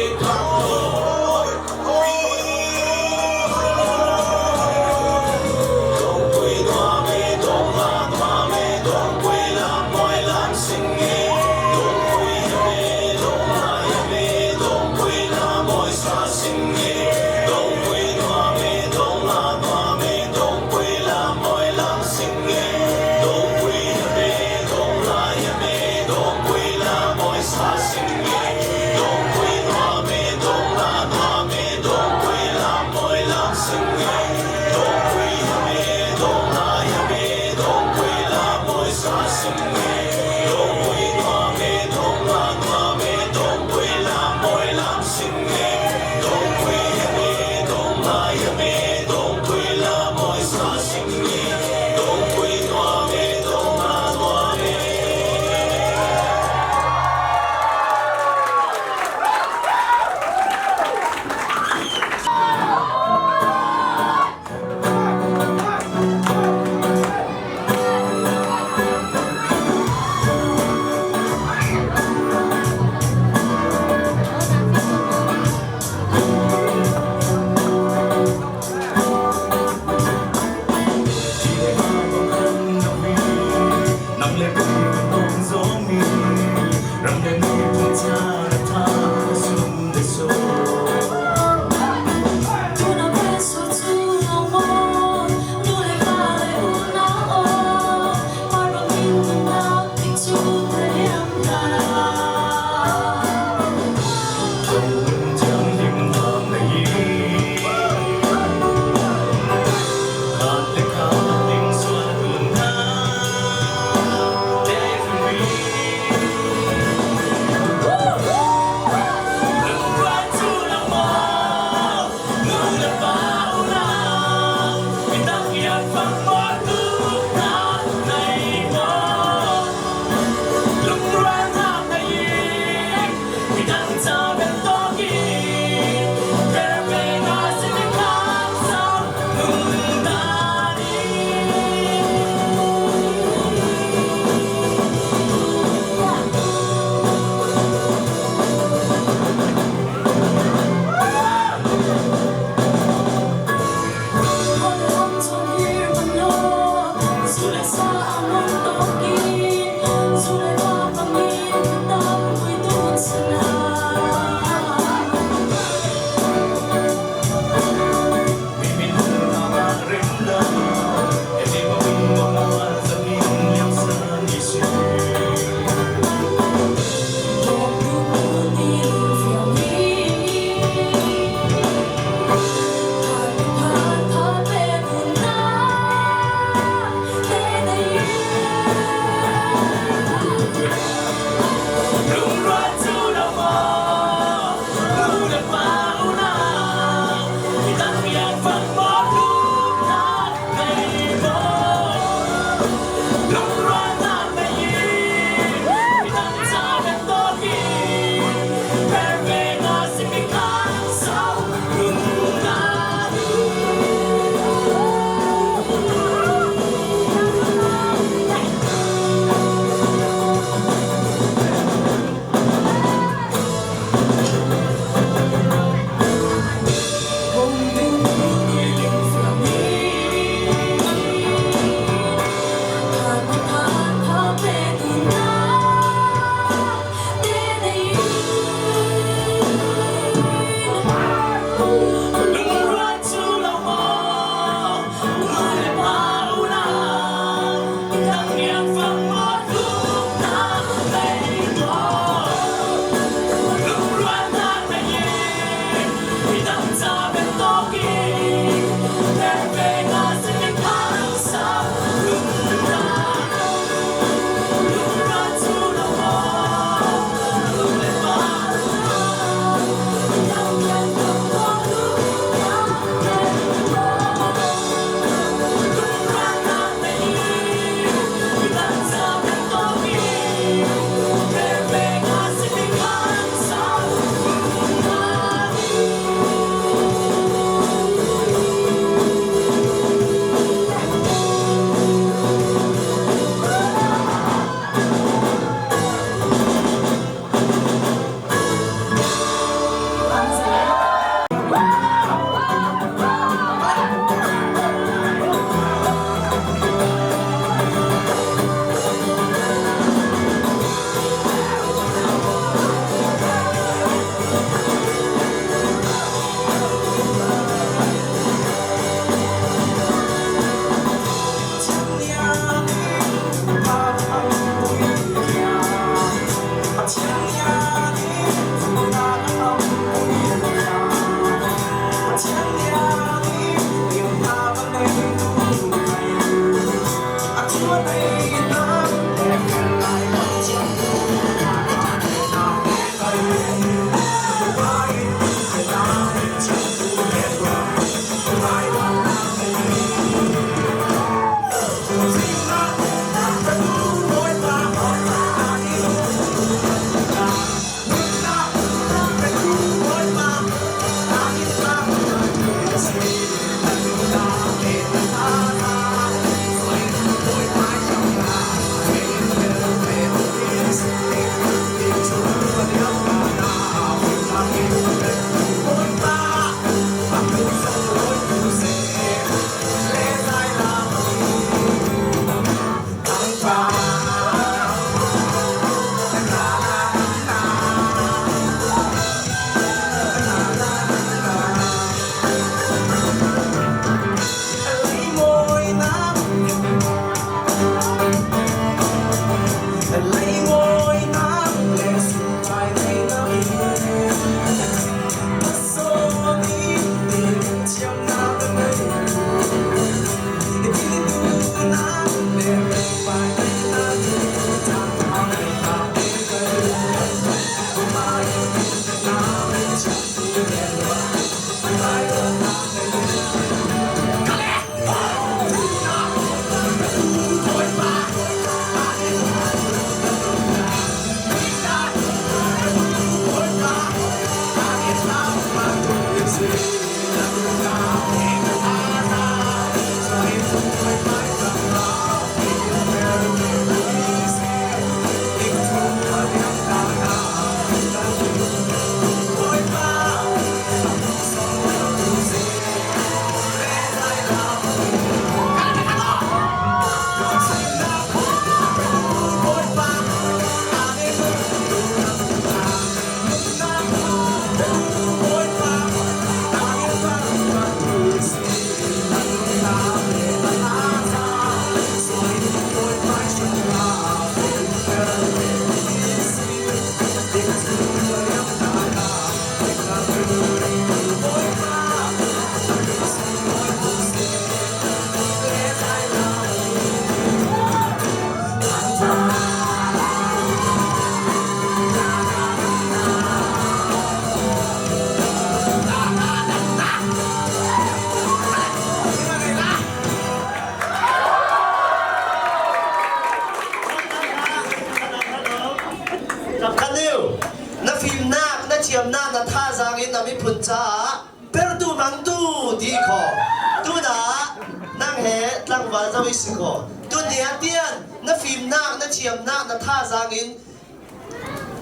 Zo i si ko. Tuni a tian na fimnak, na thiamnak, na thazang in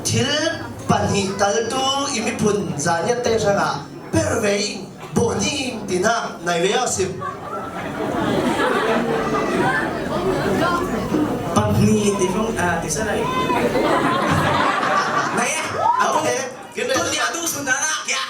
thil pahnih taltu i miphun zaniatte hrangah per ve in bawh ning tinak nai ve aw sim. Pahnih ti fung, ah, ti sa nai. Nai eh. Okay. Tuni a tu sun dana kya?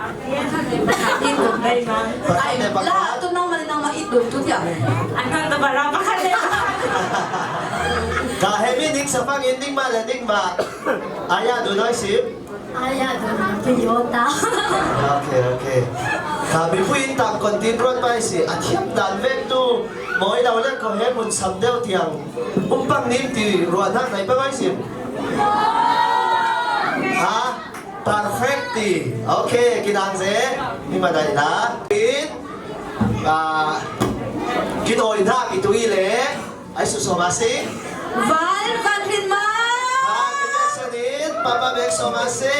Pakhat le pakhat. Ai, la, tu nang mani nang ma itu tu dia. An kan ta bara pakhat le. Ka hemi ning sa pang in ning ma le ning ma. Aya du noi sim. Aya du noi Toyota. Okay, okay. Ka bipu in tang kon tin ruat pai si. A thiam dan vek tu. Moi lau le ko he mun sam deu tiang. Um pang nim ti ruat hak nai pa mai sim. Ha? Perfect ti. Okay, kinang ze. Ni ma dai la. It. Ah, kin oi na itu i le. Ai su so ma si. Val, Val Rin Ma. Ah, kin le se ni. Papa bek so ma si.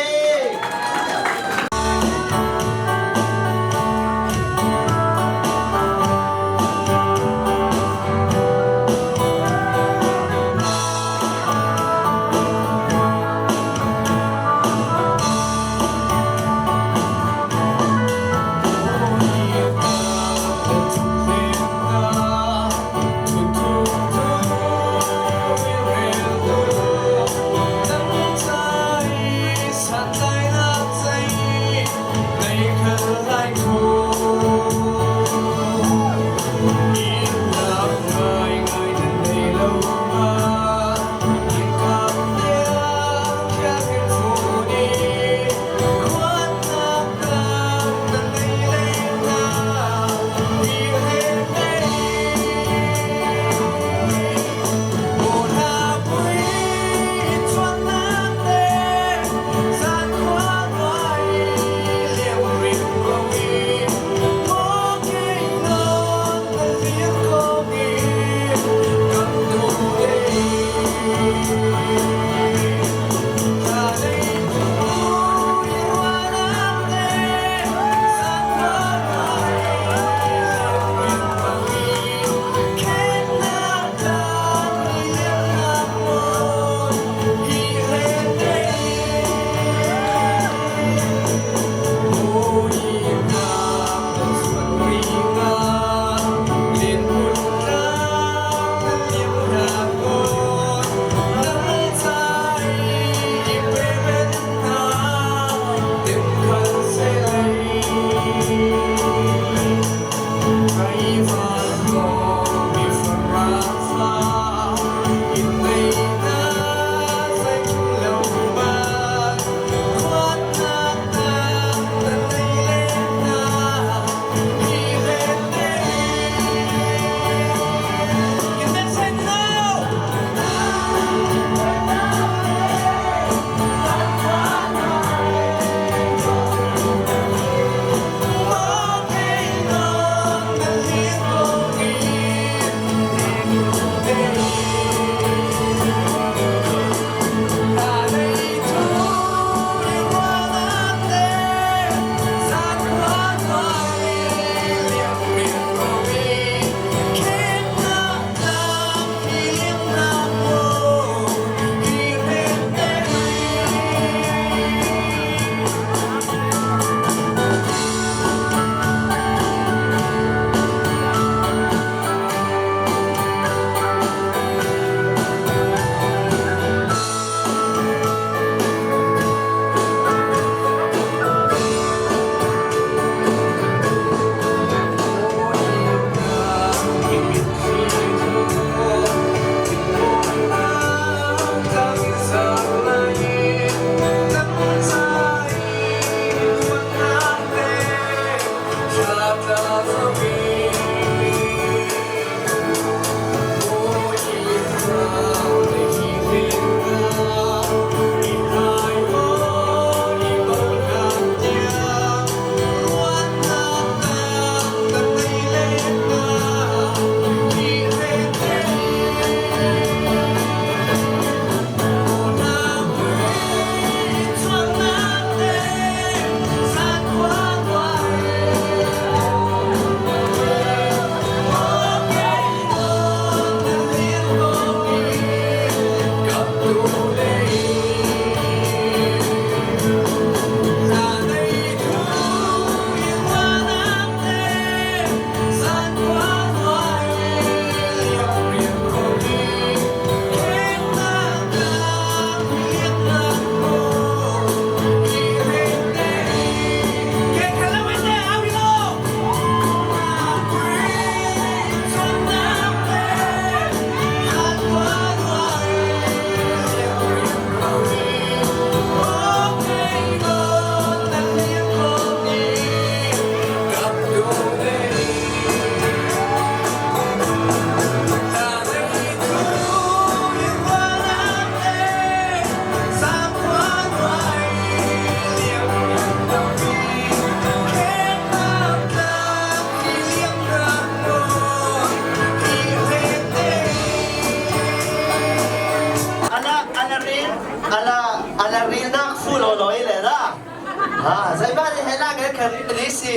Ha, zai ba ni hela ngai kha ni si.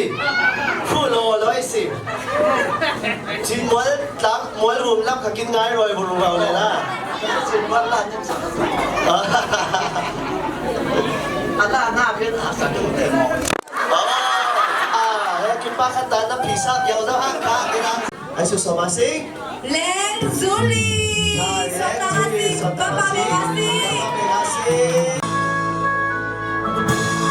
Fu lo lo si. Chin mual tlang mual rum lam kha kin ngai roi bu ru bau le la. Chin mual la ni sa. Ala na phi na sa tu te mo. Ah, he kin pa kha ta na phi sa yau da ha ka ni na. Ai su so ma si. Leng Zuli. Ah, Leng Zuli, Sotasi, Sotasi. Papa Bekasi. Papa Bekasi.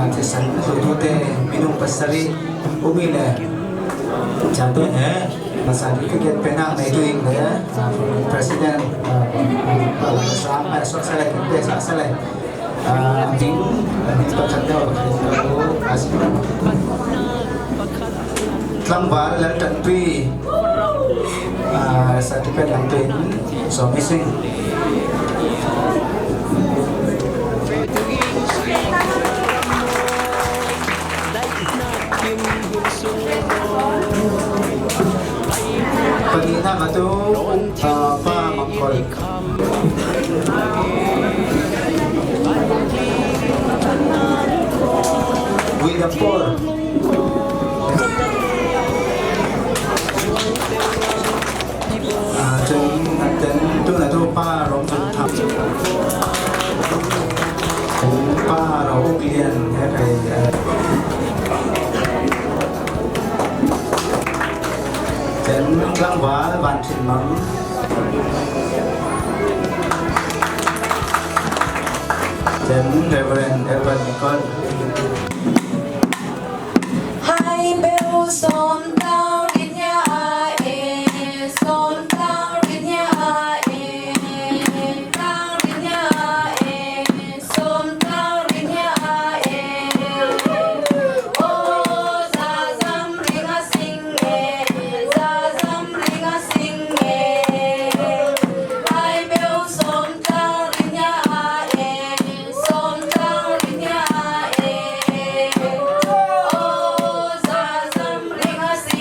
Thisan thutute minung pasari umi le chante he masa certificate pena nei tu ing le President Palasang Sok Sale Pe Sa Sale. Ah, a ding, a ding pakhat deuh pakhat in ka hmu a si. Tlangval Laltanpui, ah, certificate lam tuin Zomi Singh. Pahnihna mah tu, ah, Pa Mangkol. William Paul. Ah, cun a ten tu na tu Pa Rom Cun Tham. Pa Ro Uk Lian he kai, ah. Ten tlangval Van Thin Mang. Reverend Elvan Nicole. Hai beu som tang rin ya a e, som tang rin ya a e, tang rin ya a e, som tang rin ya a e. O za zam ring a sing e, za zam ring a sing e. Hai beu som tang rin ya a e, som tang rin ya a e. O za zam ring a sing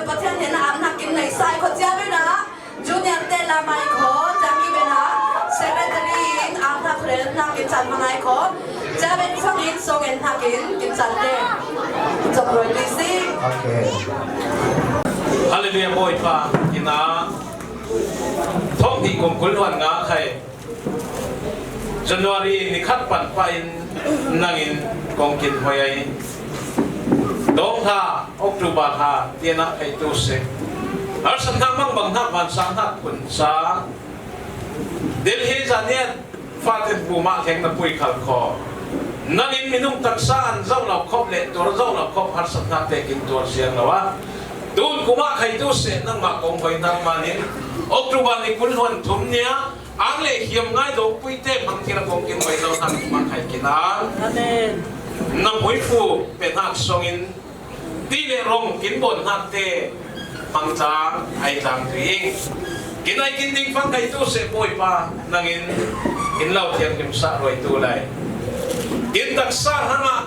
Pathian hnenah amnak kin nei sai kho cia ve na. Junior te lamai kho, jaki bena, secretary in, a thak rel na kin chan mangai kho, chaben sang in, song en na kin, kin chan te. Chok roi ti si. Okay. Hallelujah, Bawipa, ina. Thong ti kong kul huan nga khai. January ni khat pan pa in nangin kong kin hoi ai. Dong ha, October ha, tiana kai tu se. Harsatna mangbang hna, vansang hna phun sa. Delhi zaniat fatin puma thleng na pui khal kho. Nangin minung taksa an zoh lo khop le tuar zoh lo khop harsatna te kin tuar siang lo a. Tun kuma khai tu se nangmah kong hoi hnak manin October ni kul hluan thum nia ang le hiam ngai dawh pui te hmang thil a kong kin hoi lo hnak kuma khai kin an. Amen. Na muifu pe hnak songin ti le rong kin bon hnak te hmang tlang ai tlang tu ing. Kin ai kin ding fang kai tu se Bawipa nangin kin lo thiang him sa roi tu lai. Kin taksa hangah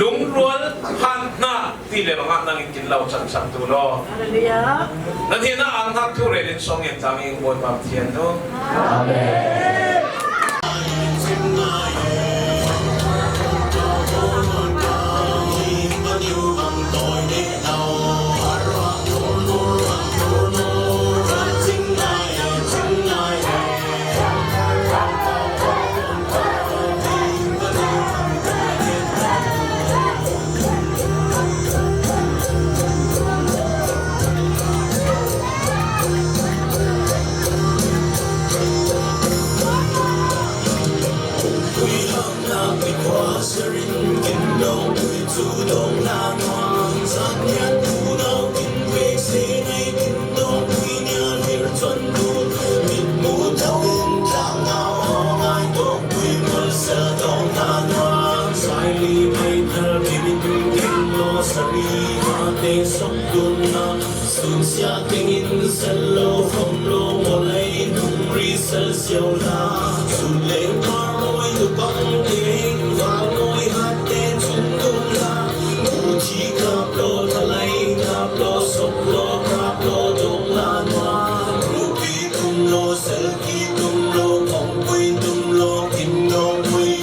lungrual han hna ti le rongah nangin kin lo chan chan tu law. Hallelujah. Nan hi na an hnak tu relin song in tlang ing Bawipa Pathian tu. Amen. Sunsia tengin sel lo fom lo molei nung ri sel siau la. Sun leng par moi tu pang teng val moi hat te chung tung la. Mu thi kap lo thalai kap lo sok lo kap lo dong la nua. Rupi tum lo sel ki tum lo kong pui tum lo kim dong pui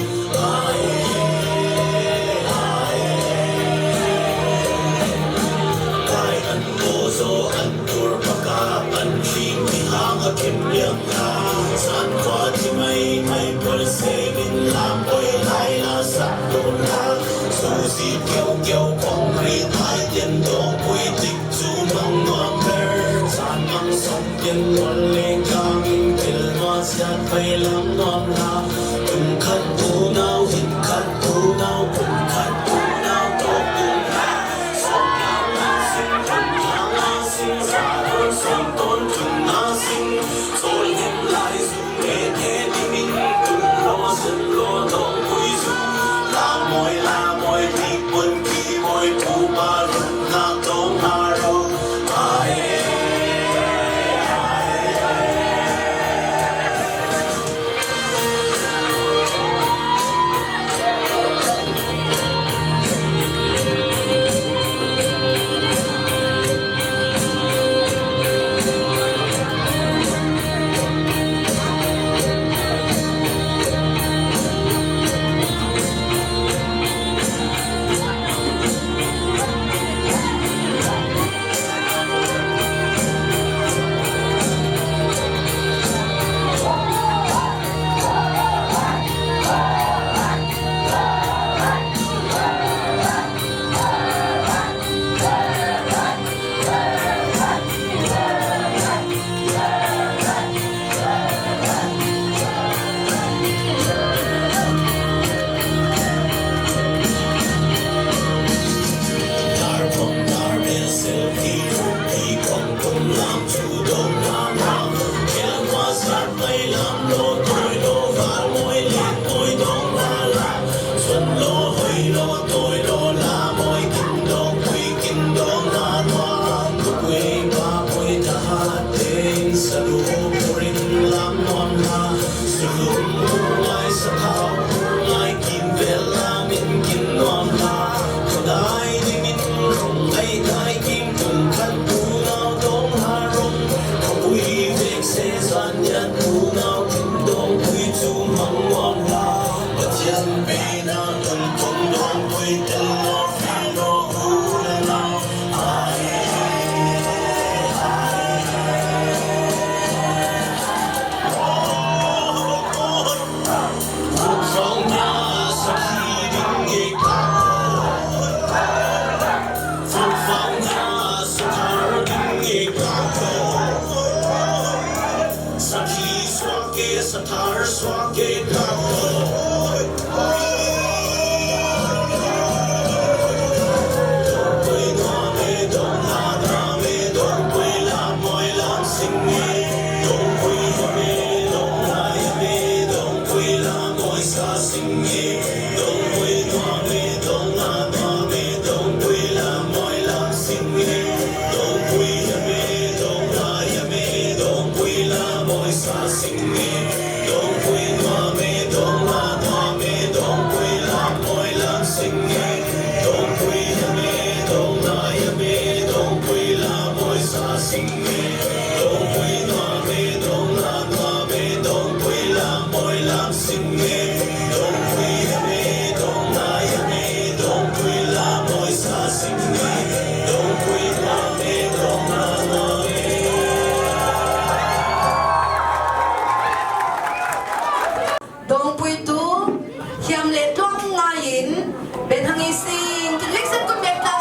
Lam poi lai la sak dun la, su si keu keu kong ri thai tien dong pui tik chu mang nuam ber. San mang song tien nual leng kang in kil ma siat pai lam nuam la. Kum khat tu nau, hit khat tu nau, kum khat tu nau, tok tu nau. Song nau na sing, kum nau na sing, sa ton song ton kum na sing. Sol him lai Sakhi suak ke, sathar suak ke, ka Dongpuitu hiam le tuang ngaiin Benhang i sing kin vekset kun bek ta.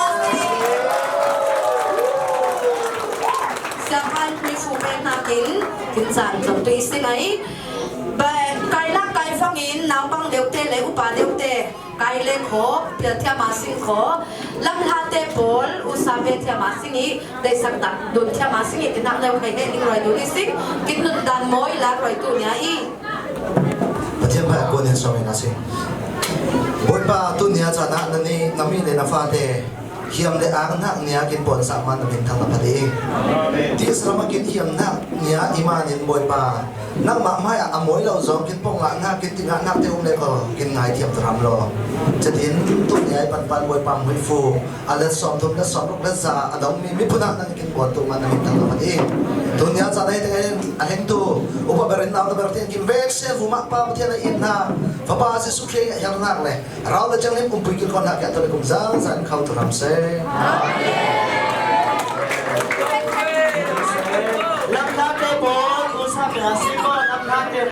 Siang kan mi fu bek nakin kin san jom tu i sing ai. Ba kai lak kai fangin naupang deute le upa deute kai le kho pia thiam a sing kho. Lamhlate pawl usa ve thiam a sing i deisak dak dun thiam a sing i tinak leu kai he ning roi dun i sing kin nun dan mawi lak roi tu nia i. Pathian pai a kuan in sawm in a si. Bawipa, tuni a caan ah na nih, na mi le na fate hiam le ang hnak nia kin puansak man na min thang na phat i. Ti salam a kin hiam hnak nia i man in Bawipa, nangmah hmai ah a mawi lo zong kin pong ngah hnak, kin ti ngah hnak te um le ko, kin ngai thiam tu ram lo. Cetin tuni a i panpan Bawipa hmuifu a let sawm thum, let sawm ruk, let za a dong mi miphun ah nang kin puan tu man na min thang na phat i. Tuni a caan a hi teng a hin a hengtu upa ber in nau na ber tiang kin vek se vumah Pa Pathian a it hna, Fapa Jesuh Khrih a hiar hnak le rau le ciangin umpui kilkhawn hna kiah tu le kum zan zan khau tu ram se. Lamhlate pawl, usa pia si ko, lamhlate.